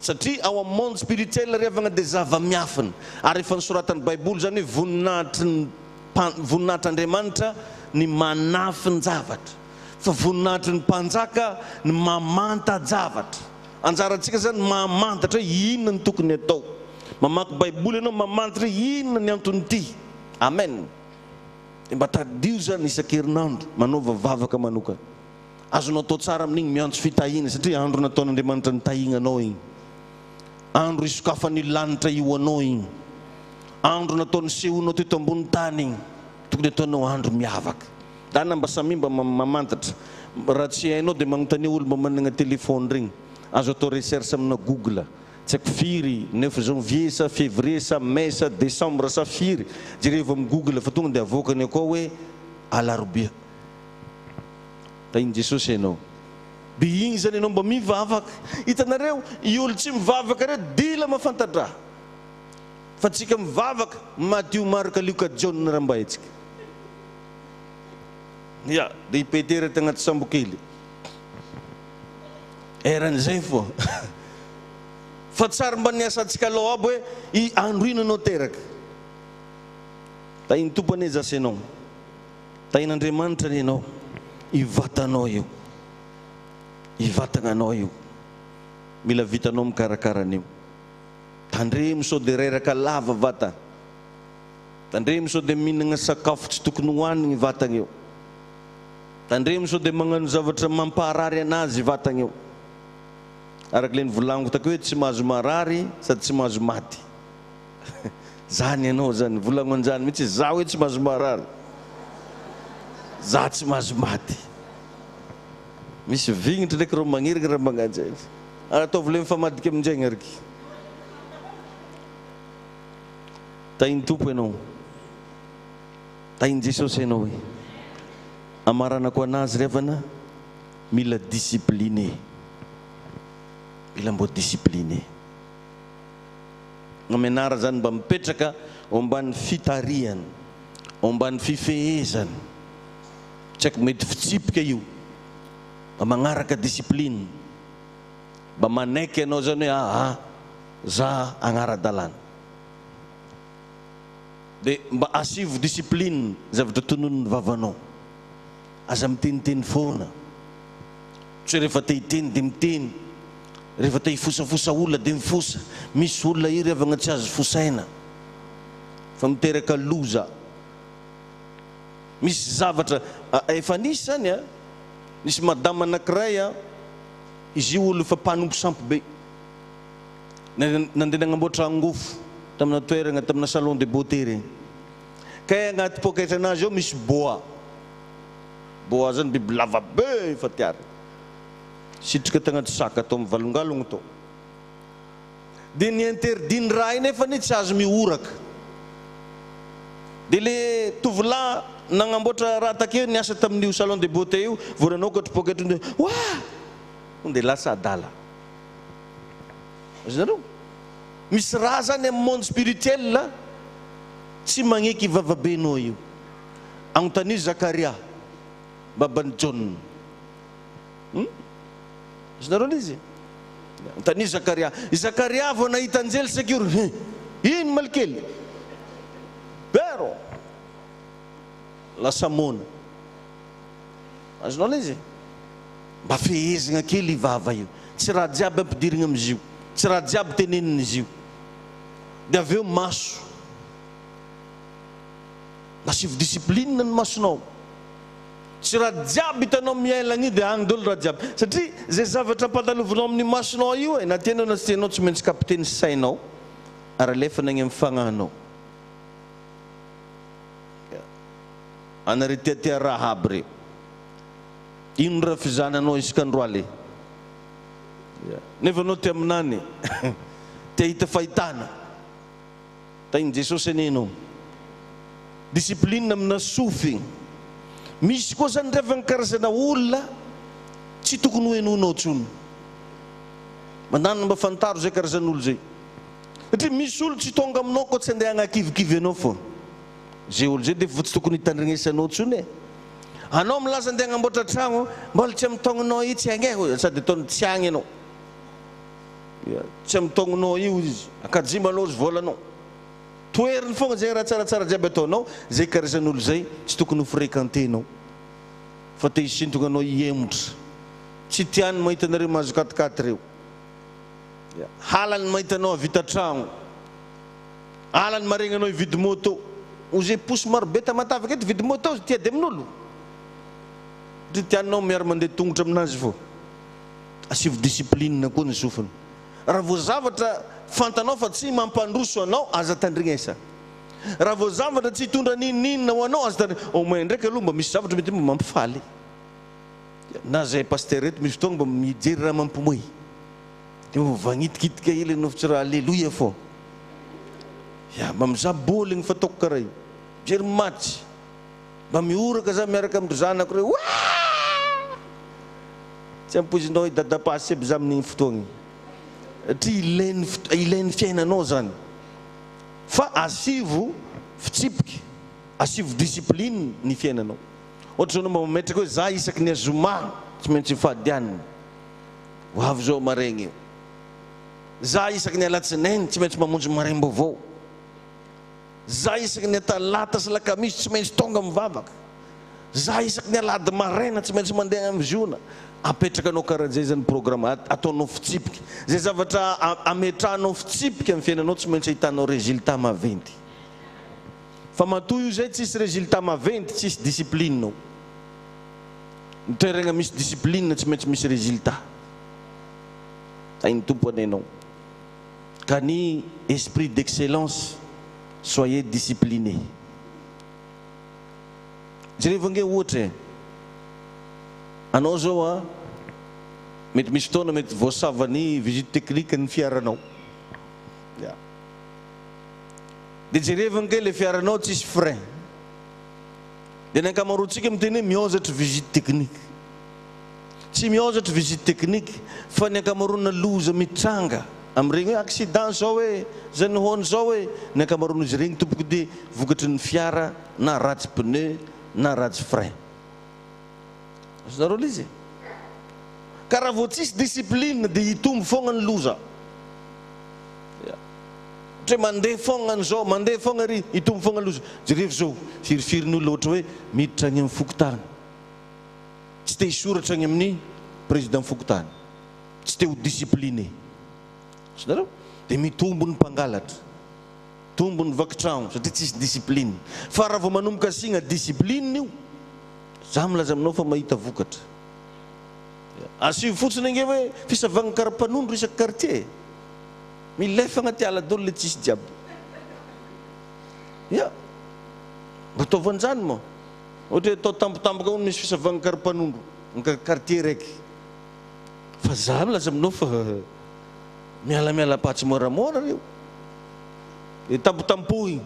Satria ao amin'ny monde spirituel ry havagna dia zava-miafina. Ary efa nosoratan'ny baiboly zany hoe voninahitry ny voninahitr'Andriamanitra ny manafin-javatra. Fa voninahitry ny mpanjaka ny mamanta-javatra. Anjarantsika zany mamantatra hoe inona no tokony atao. Mamaky baiboly ianao mamantatra hoe inona ny anton'ity. Amen. Dia mba tadidio zany isan-kerinandro manaova vavaka manokana. Azonao atao tsara amin'igny miantso fitahiana satria andro nataon'Andriamanitra nitahiagna anao igny. Andro isokafan'ny lanitra io anao igny. Andro natao nisehoanao teto ambony tany igny. Tokony ataonao andro miavaka. Dana mba samia mba mamantatra. Raha tsy hainao dia magnontania olo mba managna téléphone regny. Azo atao recherche amina google. Tsy haiko firy, neuf janvier sa février sa mai sa décembre sa firy. Jerevo am google fa tonga dia avoakany akao hoe alarobia. Tahin'i Jesosy ianao. Dia igny zany ianao mba mivavaka. Hitanareo, i olo tsy mivavaka reo dila mafantadraha. Fa tsika mivavaka, Matio, Marka, Lioka, Jaona raha mba haintsika. Ya, dia i Petera tagnaty sambokely. Eran'izay fô. Fa tsary mba niasantsika alou aby hoe i andro ino anao teraka. Tahin'ny Tompo anie zasy ianao. Tahin'Andriamanitra anie ianao. Io vatanao io. Io vatagnanao io. Mila vitanao mikarakara an'io. Tandremo sao dia reraka lava vata. Tandremo sao dia mihinagna sakafo tsy tokony hohanigny vatagna io. Tandremo sao dia magnano zavatra mampaharary anazy vatagna io. Araka ilay nivolagniko takeo hoe tsy mahazo marary sady tsy mahazo maty. Zany ianao zany, volagno an'izany mihitsy, za hoe tsy mahazo marary, za tsy mahazo maty. Misy vignitra ndraiky reo magnirigny raha magnano zay. Ary ataovy le mifamadika aminjegny ariky. Tahin'ny Tompo ianao. Tahin'i Jesosy ianao e. Amaranako anazy ry havana, mila discipliné. Mila mbô discipliné. Mamianara zany mba mipetraka ao ambany fitarihana, ao ambany fifehezana. Tsy haiko mety fitsipika io. Mba magnaraka discipline. Mba manaiky ianao zany hoe aa za agnara-dalàna. Dia mba asivo discipline zavatra tononin'ny vavanao. Aza miteniteny foana. Tsy hoe rehefa te hiteny dia miteny. Rehefa te hifosafosa olona dia mifosa. Misy olona iry havagna tsy azo fosaina fa miteraka loza. Misy zavatra efa nisy zany a. Nisy madama anakiray a, izy io olo efa mpanompo sampy be. Nandeha nagnamboatra angofo tamina toeragna tamina salon de beauté regny. Kay agnaty poketranazy ao misy boa. Boa zany biby lava be efa tiary. Sitrika tagnaty saka tao mivalongalogno tao. Dia ny interdit ny raha iny nefany tsy azo mihoraka. Dia le tovolahy nagnamboatra raha takeo niasa tamin'io salon de beauté io vao nanokatra poketra dia oa! Dia lasa adala. Azonareo? Misy raha zany amin'ny monde spirituel tsy magneky vavabenao io. Agnotanio Zakaria, baban'i Jaona. Hum? Azonareo le izy? Agnotanio Zakaria. I Zakaria vao nahita anjely sekioro, he, ino malikely? Bero! Lasa moana. Azonao le izy? Mba fehezigna kely i vava io. Tsy raha jiaby ampidirigna amizio. Tsy raha jiaby tenenina izy io. Dia avy eo maso. Asivo discipline ny masonao. Tsy raha jiaby hitanao miailagna io dia agny daholo raha jiaby. Satria izay zavatra ampandalovinao amin'ny masonao io e, na tianao na tsy tianao tsy maintsy capter ny sainao ary alefany agny amin'ny fagnahinao. Anareo tiatia raha aby reo. Ino raha fizananao isaka androaly e? Nefa anao te haminany, te hahita fahitana. Tahin'i Jesosy anie ianao. Discipline amina sofigny. Misy koa zany refa ny karazana olona tsy tokony ho henoinao tsony. Mandany mba fantaro zay karazan'olo zay. Satria misy olo tsy tonga aminao koa tsy andeha hagnakivikivy anao fô. Zay olo zay defa tsy tokony hitandrignesanao tsony e. Anao milaza andeha hagnamboatra tragno, mbola tsy amin'ny taognonao io tsy agny e, sady ataony tsy agny anao. Tsy amin'ny taognonao io izy, akajimba anao izy volanao. Toheriny fogna zay raha tsaratsara jiaby ataonao, zay karazan'olo zay tsy tokony ho fréquentenao fa te hisintogna anao hihemotra. Tsy tiany mahita anareo mahazo quat-quatre reo. Halany mahita anao havita tragno. Halany maregny anao hividy moto. Ho ze posy marobe Tamatave aketo hividy moto tia ady amin'olo. Ndry tianao miara mandeha tongotra aminazy fô. Asivo discipline koa ny sofina. Raha vao zavatra fantanao fa tsy mampandroso anao aza tandrignesa. Raha vao zavatra tsy hitondra n'inon'inona ho anao aza tandrignesa. Au moins ndraiky aloha mba misy zavatra mety mba mampifaly. Na zay pasteur reto misy fotoagna mba mijery raha mampimoehy. Dia mba mivagnitikitika hely anao fa tsy raha aleloia fô. Ya, mba mizaha bôligny fataoko karaha io. Mijery match. Mba mihoraka za miaraka amin-dry zanako reo. Waa! Tsy ampoizinao i Dadapasy aby za amin'igny fotoagna igny. Satria ilain'ny foto- ilain'ny fiainanao zany. Fa asivo fitsipiky, asivo discipline ny fiainanao. Ohatra zao anao mba mametraka hoe za isaky ny azoma tsy maintsy hifady hanina. Ho avy zao maraigny io. Za isaky ny alatsinainy tsy maintsy mamonjy maraim-baovao. Za isaky ny talata sy lakamisy tsy maintsy tonga mivavaka. Za isaky ny alahady maraina tsy maintsy mandeha any viziona. Apetrakanao karaha zay zany programme, ataonao fitsipika. Zay zavatra ametrahanao fitsipika amin'ny fiainanao tsy maintsy ahitanao résultat maventy. Fa matoa io zay tsisy résultat maventy, tsisy discipline ao. Ny toeragna misy discipline tsy maintsy misy résultat. Tahin'ny Tompo anie anao. Ka ny esprit d'excellence, soyez discipliné. Jerevo ange ohatra e, anao zao a, mety misy fotoana mety voasava ny visite technique ny fiaranao, ya, dia jerevo ange le fiaranao tsisy frein, dia ny ankamaroantsika miteny hoe miôzatra visite technique. Tsy miôzatra visite technique fa ny ankamaroana loza mitranga amin'ireny hoe accident zao e, zany hono zao e, ny ankamaroan'izy ireny tompoko dia vokatry ny fiara na ratsy pneu na ratsy frein. Azonareo ilay izy e? Ka raha vao tsisy discipline dia hitombo foagna ny loza. Ya. Ohatra hoe mandeha foagna an'izao, mandeha foagna ary hitombo foagna ny loza. Jerevo zao, firifiry ny olona ohatra hoe miditra any amin'ny fokontany. Tsy te hisoratra any amin'ny président fokontany. Tsy te ho discipliné. Azonareo? Dia mitombo ny mpangalatra. Mitombo ny vaky tragno satria tsisy discipline. Fa raha vao manomboka asiagna discipline io, za milaza aminao fa mahita vokatra. Asio fotsiny ange hoe fisavagna karapanondro isaky quartier e. Milefa agnaty ala daholo le tsisy jiaby. Ya. Mba ataovy an'izany moa. Ohatra hoe atao tampotampoka hono misy fisavagna karapanondro ny quartier raiky. Fa za milaza aminao fa mialamiala patsy moramora reo. De tampotampohigny.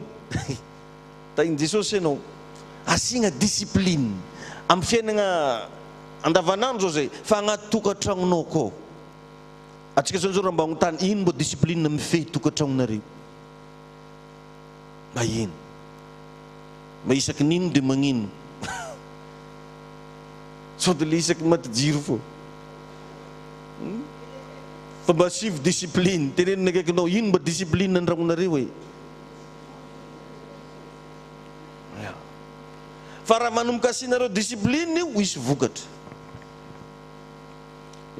Tahin'i Jesosy ianao. Asiagna discipline amin'ny fiainagna andavanandro zao zay fa agnaty tokantragnonao koa. Antsika zao zao raha mba agnontany ino mbô discipline mifehy tokantragnonareo? Mba ino? Mba isaky ny ino dia magnino? Sao dia le isaky maty jiro fô? Fa mba asivo discipline, teneno ny akaikinao, ino mba discipline andragnonareo e? Ya. Fa raha manomboka asianareo discipline io, hisy vokatra.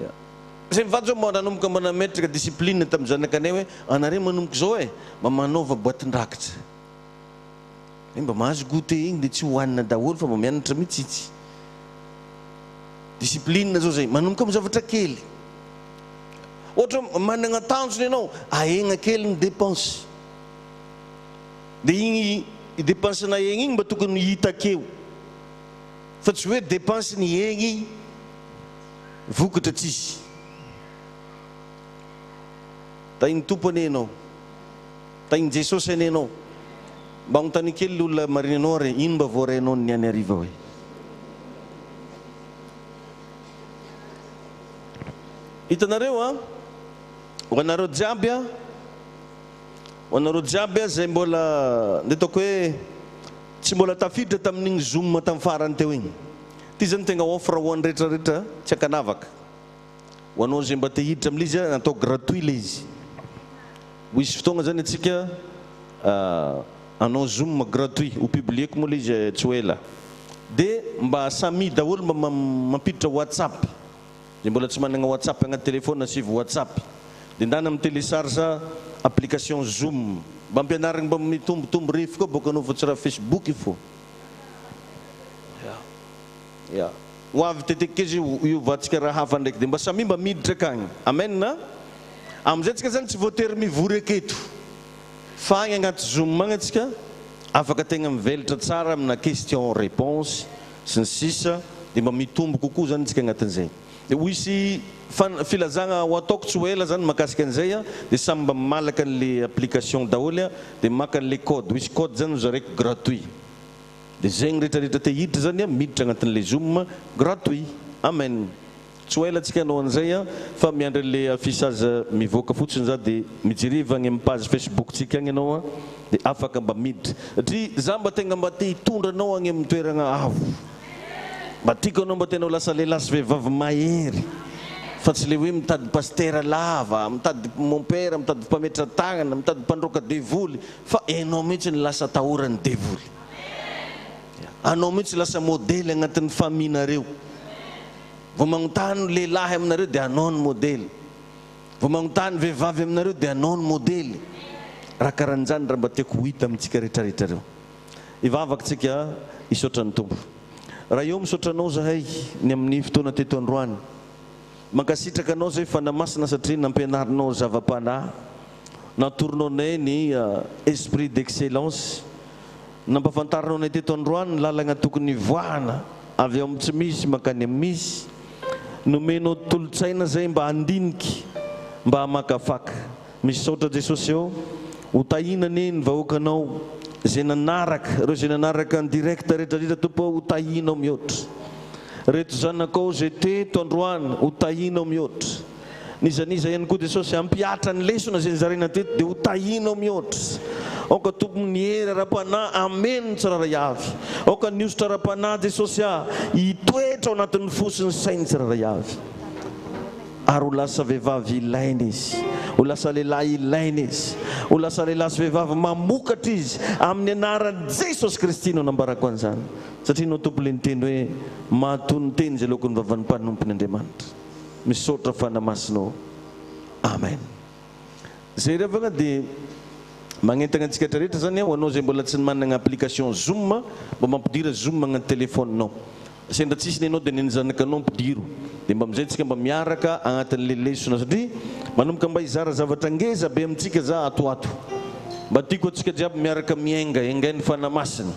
Ya. Zay mivady zao mba nanomboka mba nametraka discipline tamin'ny zanakanay hoe anareo manomboka izao e, mba manaova boatin-drakitra. Hoe mba mahazo goûter igny dia tsy hohanina daholo fa mba mianatra mitsitsy. Discipline zao zay, manomboka amin'ny zavatra kely. Ohatra hoe managna tanjona ianao, ahegna kely ny dépense. Dia igny dépense nahegna igny mba tokony hita akeo. Fa tsy hoe dépense nihegny vokatra tsisy. Tahin'ny Tompo anie ianao. Tahin'i Jesosy anie ianao. Mba anontanio kely le olona marina anao ary ino mba voarainao ny any hariva hoe. Hitanareo an, ho anareo jiaby an, ho anareo jiaby an izay mbola, ndeha ataoko hoe tsy mbola tafiditra tamin'igny zoom tamin'ny farany teo igny. Ity zany tegna offre ho an'ny rehetra rehetra tsy ankanavaka. Ho anao izay mba te hiditra amin'ilay izy, natao gratuit ilay izy. Ho hisy fotoagna zany antsika hanao zoom gratuit, ho publier-ko moa ilay izy tsy ho ela. Dia mba samia daholo mba mampiditra whatsapp. Izay mbola tsy managna whatsapp agnaty téléphone asivo whatsapp. Dia ndana mi-télécharge application zoom. Mba ampianarigny mba mitombotombo refy koa bôka anao fa tsy raha facebook fô. Ya. Ya. Ho avy teteky izy hiovantsika raha hafa ndraiky dia mba samia mba miditra akagny. Amen a! Amizay tsika zany tsy voatery mivory aketo fa agny agnaty zoom agny atsika afaka tegna mivelatra tsara amina question réponse sy ny sisa dia mba mitombo kokoa zany tsika agnatin'izay. Dia ho hisy filazagna ho ataoko tsy ho ela zany mahakasika an'izay a, dia samy mba malaka an'le application daholo a, dia maka an'le code, ho hisy code zany ho zaraiko gratuit. Dia zegny rehetra rehetra te hiditra zany a, miditra agnatin'le zoom gratuit. Amen. Tsy ho ela tsika hanao an'izay a, fa miandry an'le affichage mivoaka fotsiny za dia mijereva agny amin'ny page Facebook tsika agny ianao a, dia afaka mba miditra. Satria za mba tegna mba te hitondra anao agny amin'ny toeragna avo. Mba tiako anao mba tena ho lasa lehilahy sy vehivavy mahery fa tsy le hoe mitady pasitera lava, mitady mompera, mitady mpametra tagnana, mitady mpandroaka devoly fa enao mihitsy no lasa atahoran'ny devoly. Anao mihitsy lasa modely agnatin'ny famille nareo. Vao magnontany lehilahy aminareo dia anao no modely. Vao magnontany vehivavy aminareo dia anao no modely. Raha karan'izany raha mba tiako ho hita amintsika rehetrarehetra reo. Hivavaka tsika hisaotra ny Tompo. Ray ô misaotra Anao zahay ny amin'ny fotoana teto androany. Mankasitraka Anao zahay Fanahy Masina satria nampianarinao zava-panahy, natoronao anay ny esprit d'excellence, nampafantarinao anay teto androany ny lalagna tokony hivoahana avy ao amin'ny tsy misy mankany amin'ny misy, nomenao tolo-tsaina zahay mba handiniky, mba hamakafaka. Misaotra Jesosy ô, ho tahiana anie ny vahoakanao izay nanaraka, ireo izay nanaraka en direct rehetra rehetra Tompo ô, ho tahianao mihoatra. Reto zanakao izay teto androany, ho tahianao mihoatra. N'iza n'iza ihany koa Jesosy hampihatra ny lesona izay nozaraina teto dia ho tahianao mihoatra. Aoka Tompo ny hery ara-panahy hameno ny tsirairay avy. Aoka ny hosotra ara-panahy Jesosy ah hitoetra ao anatin'ny fo sy ny sain'ny tsirairay avy. Ary ho lasa vehivavy ilaina izy. Ho lasa lehilahy ilaina izy. Ho lasa lehilahy sy vehivavy mamokatra izy. Amin'ny anaran'i Jesosy Kristy no anambarako an'izany. Satria ianao Tompo ilay niteny hoe, Mahatoa ny teny izay aloaky ny vavan'ny mpanompony Andriamanitra. Misaotra Fanahy Masina ô. Amen. Izay ry havana dia magnentana antsika rehetra zany ho anao izay mbola tsy manana application zoom mba mampidira zoom agnaty téléphone-nao. Sendra tsisy nenao dia nen'ny zanakanao ampidiro dia mba amizay tsika mba miaraka agnatin'le lesona satria manomboka mba hizara zavatra ngeza be amintsika za ato ato. Mba tiako atsika jiaby miaraka miainga engain'ny Fanahy Masina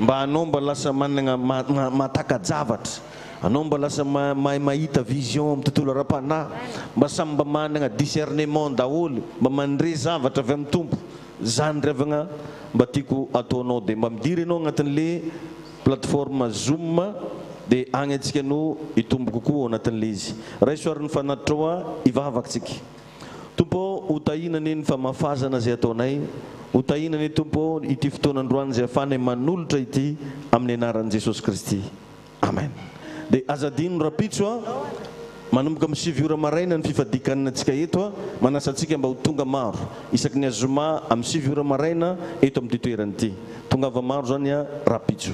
mba anao mba lasa managna mahataka-javatra anao mba lasa mahay mahita vision amin'ny tontolo ara-panahy mba samy mba managna discernement daholo mba mandre zavatra avy amin'ny Tompo zany ry havagna mba tiako ataonao dia mba midira ianao agnatin'le Plateforme Zoom dia agny antsika no hitombo kokoa ao anatin'ilay izy. Raiso ary ny fanatitrao aho hivavaka tsika. Tompo ô, ho tahiana anie ny famafazana izay ataonay, ho tahiana anie Tompo ô ity fotoana androany izay afahanay manolotra ity amin'ny anaran'i Jesosy Kristy. Amen. Dia aza adino rapitso a, manomboka amin'ny 9 ora maraina ny fifadian-kanina antsika eto a, manasa antsika mba ho tonga maro isaky ny azoma amin'ny 9 ora maraina eto amin'ity toerana ity. Tongava maro zany a rapitso.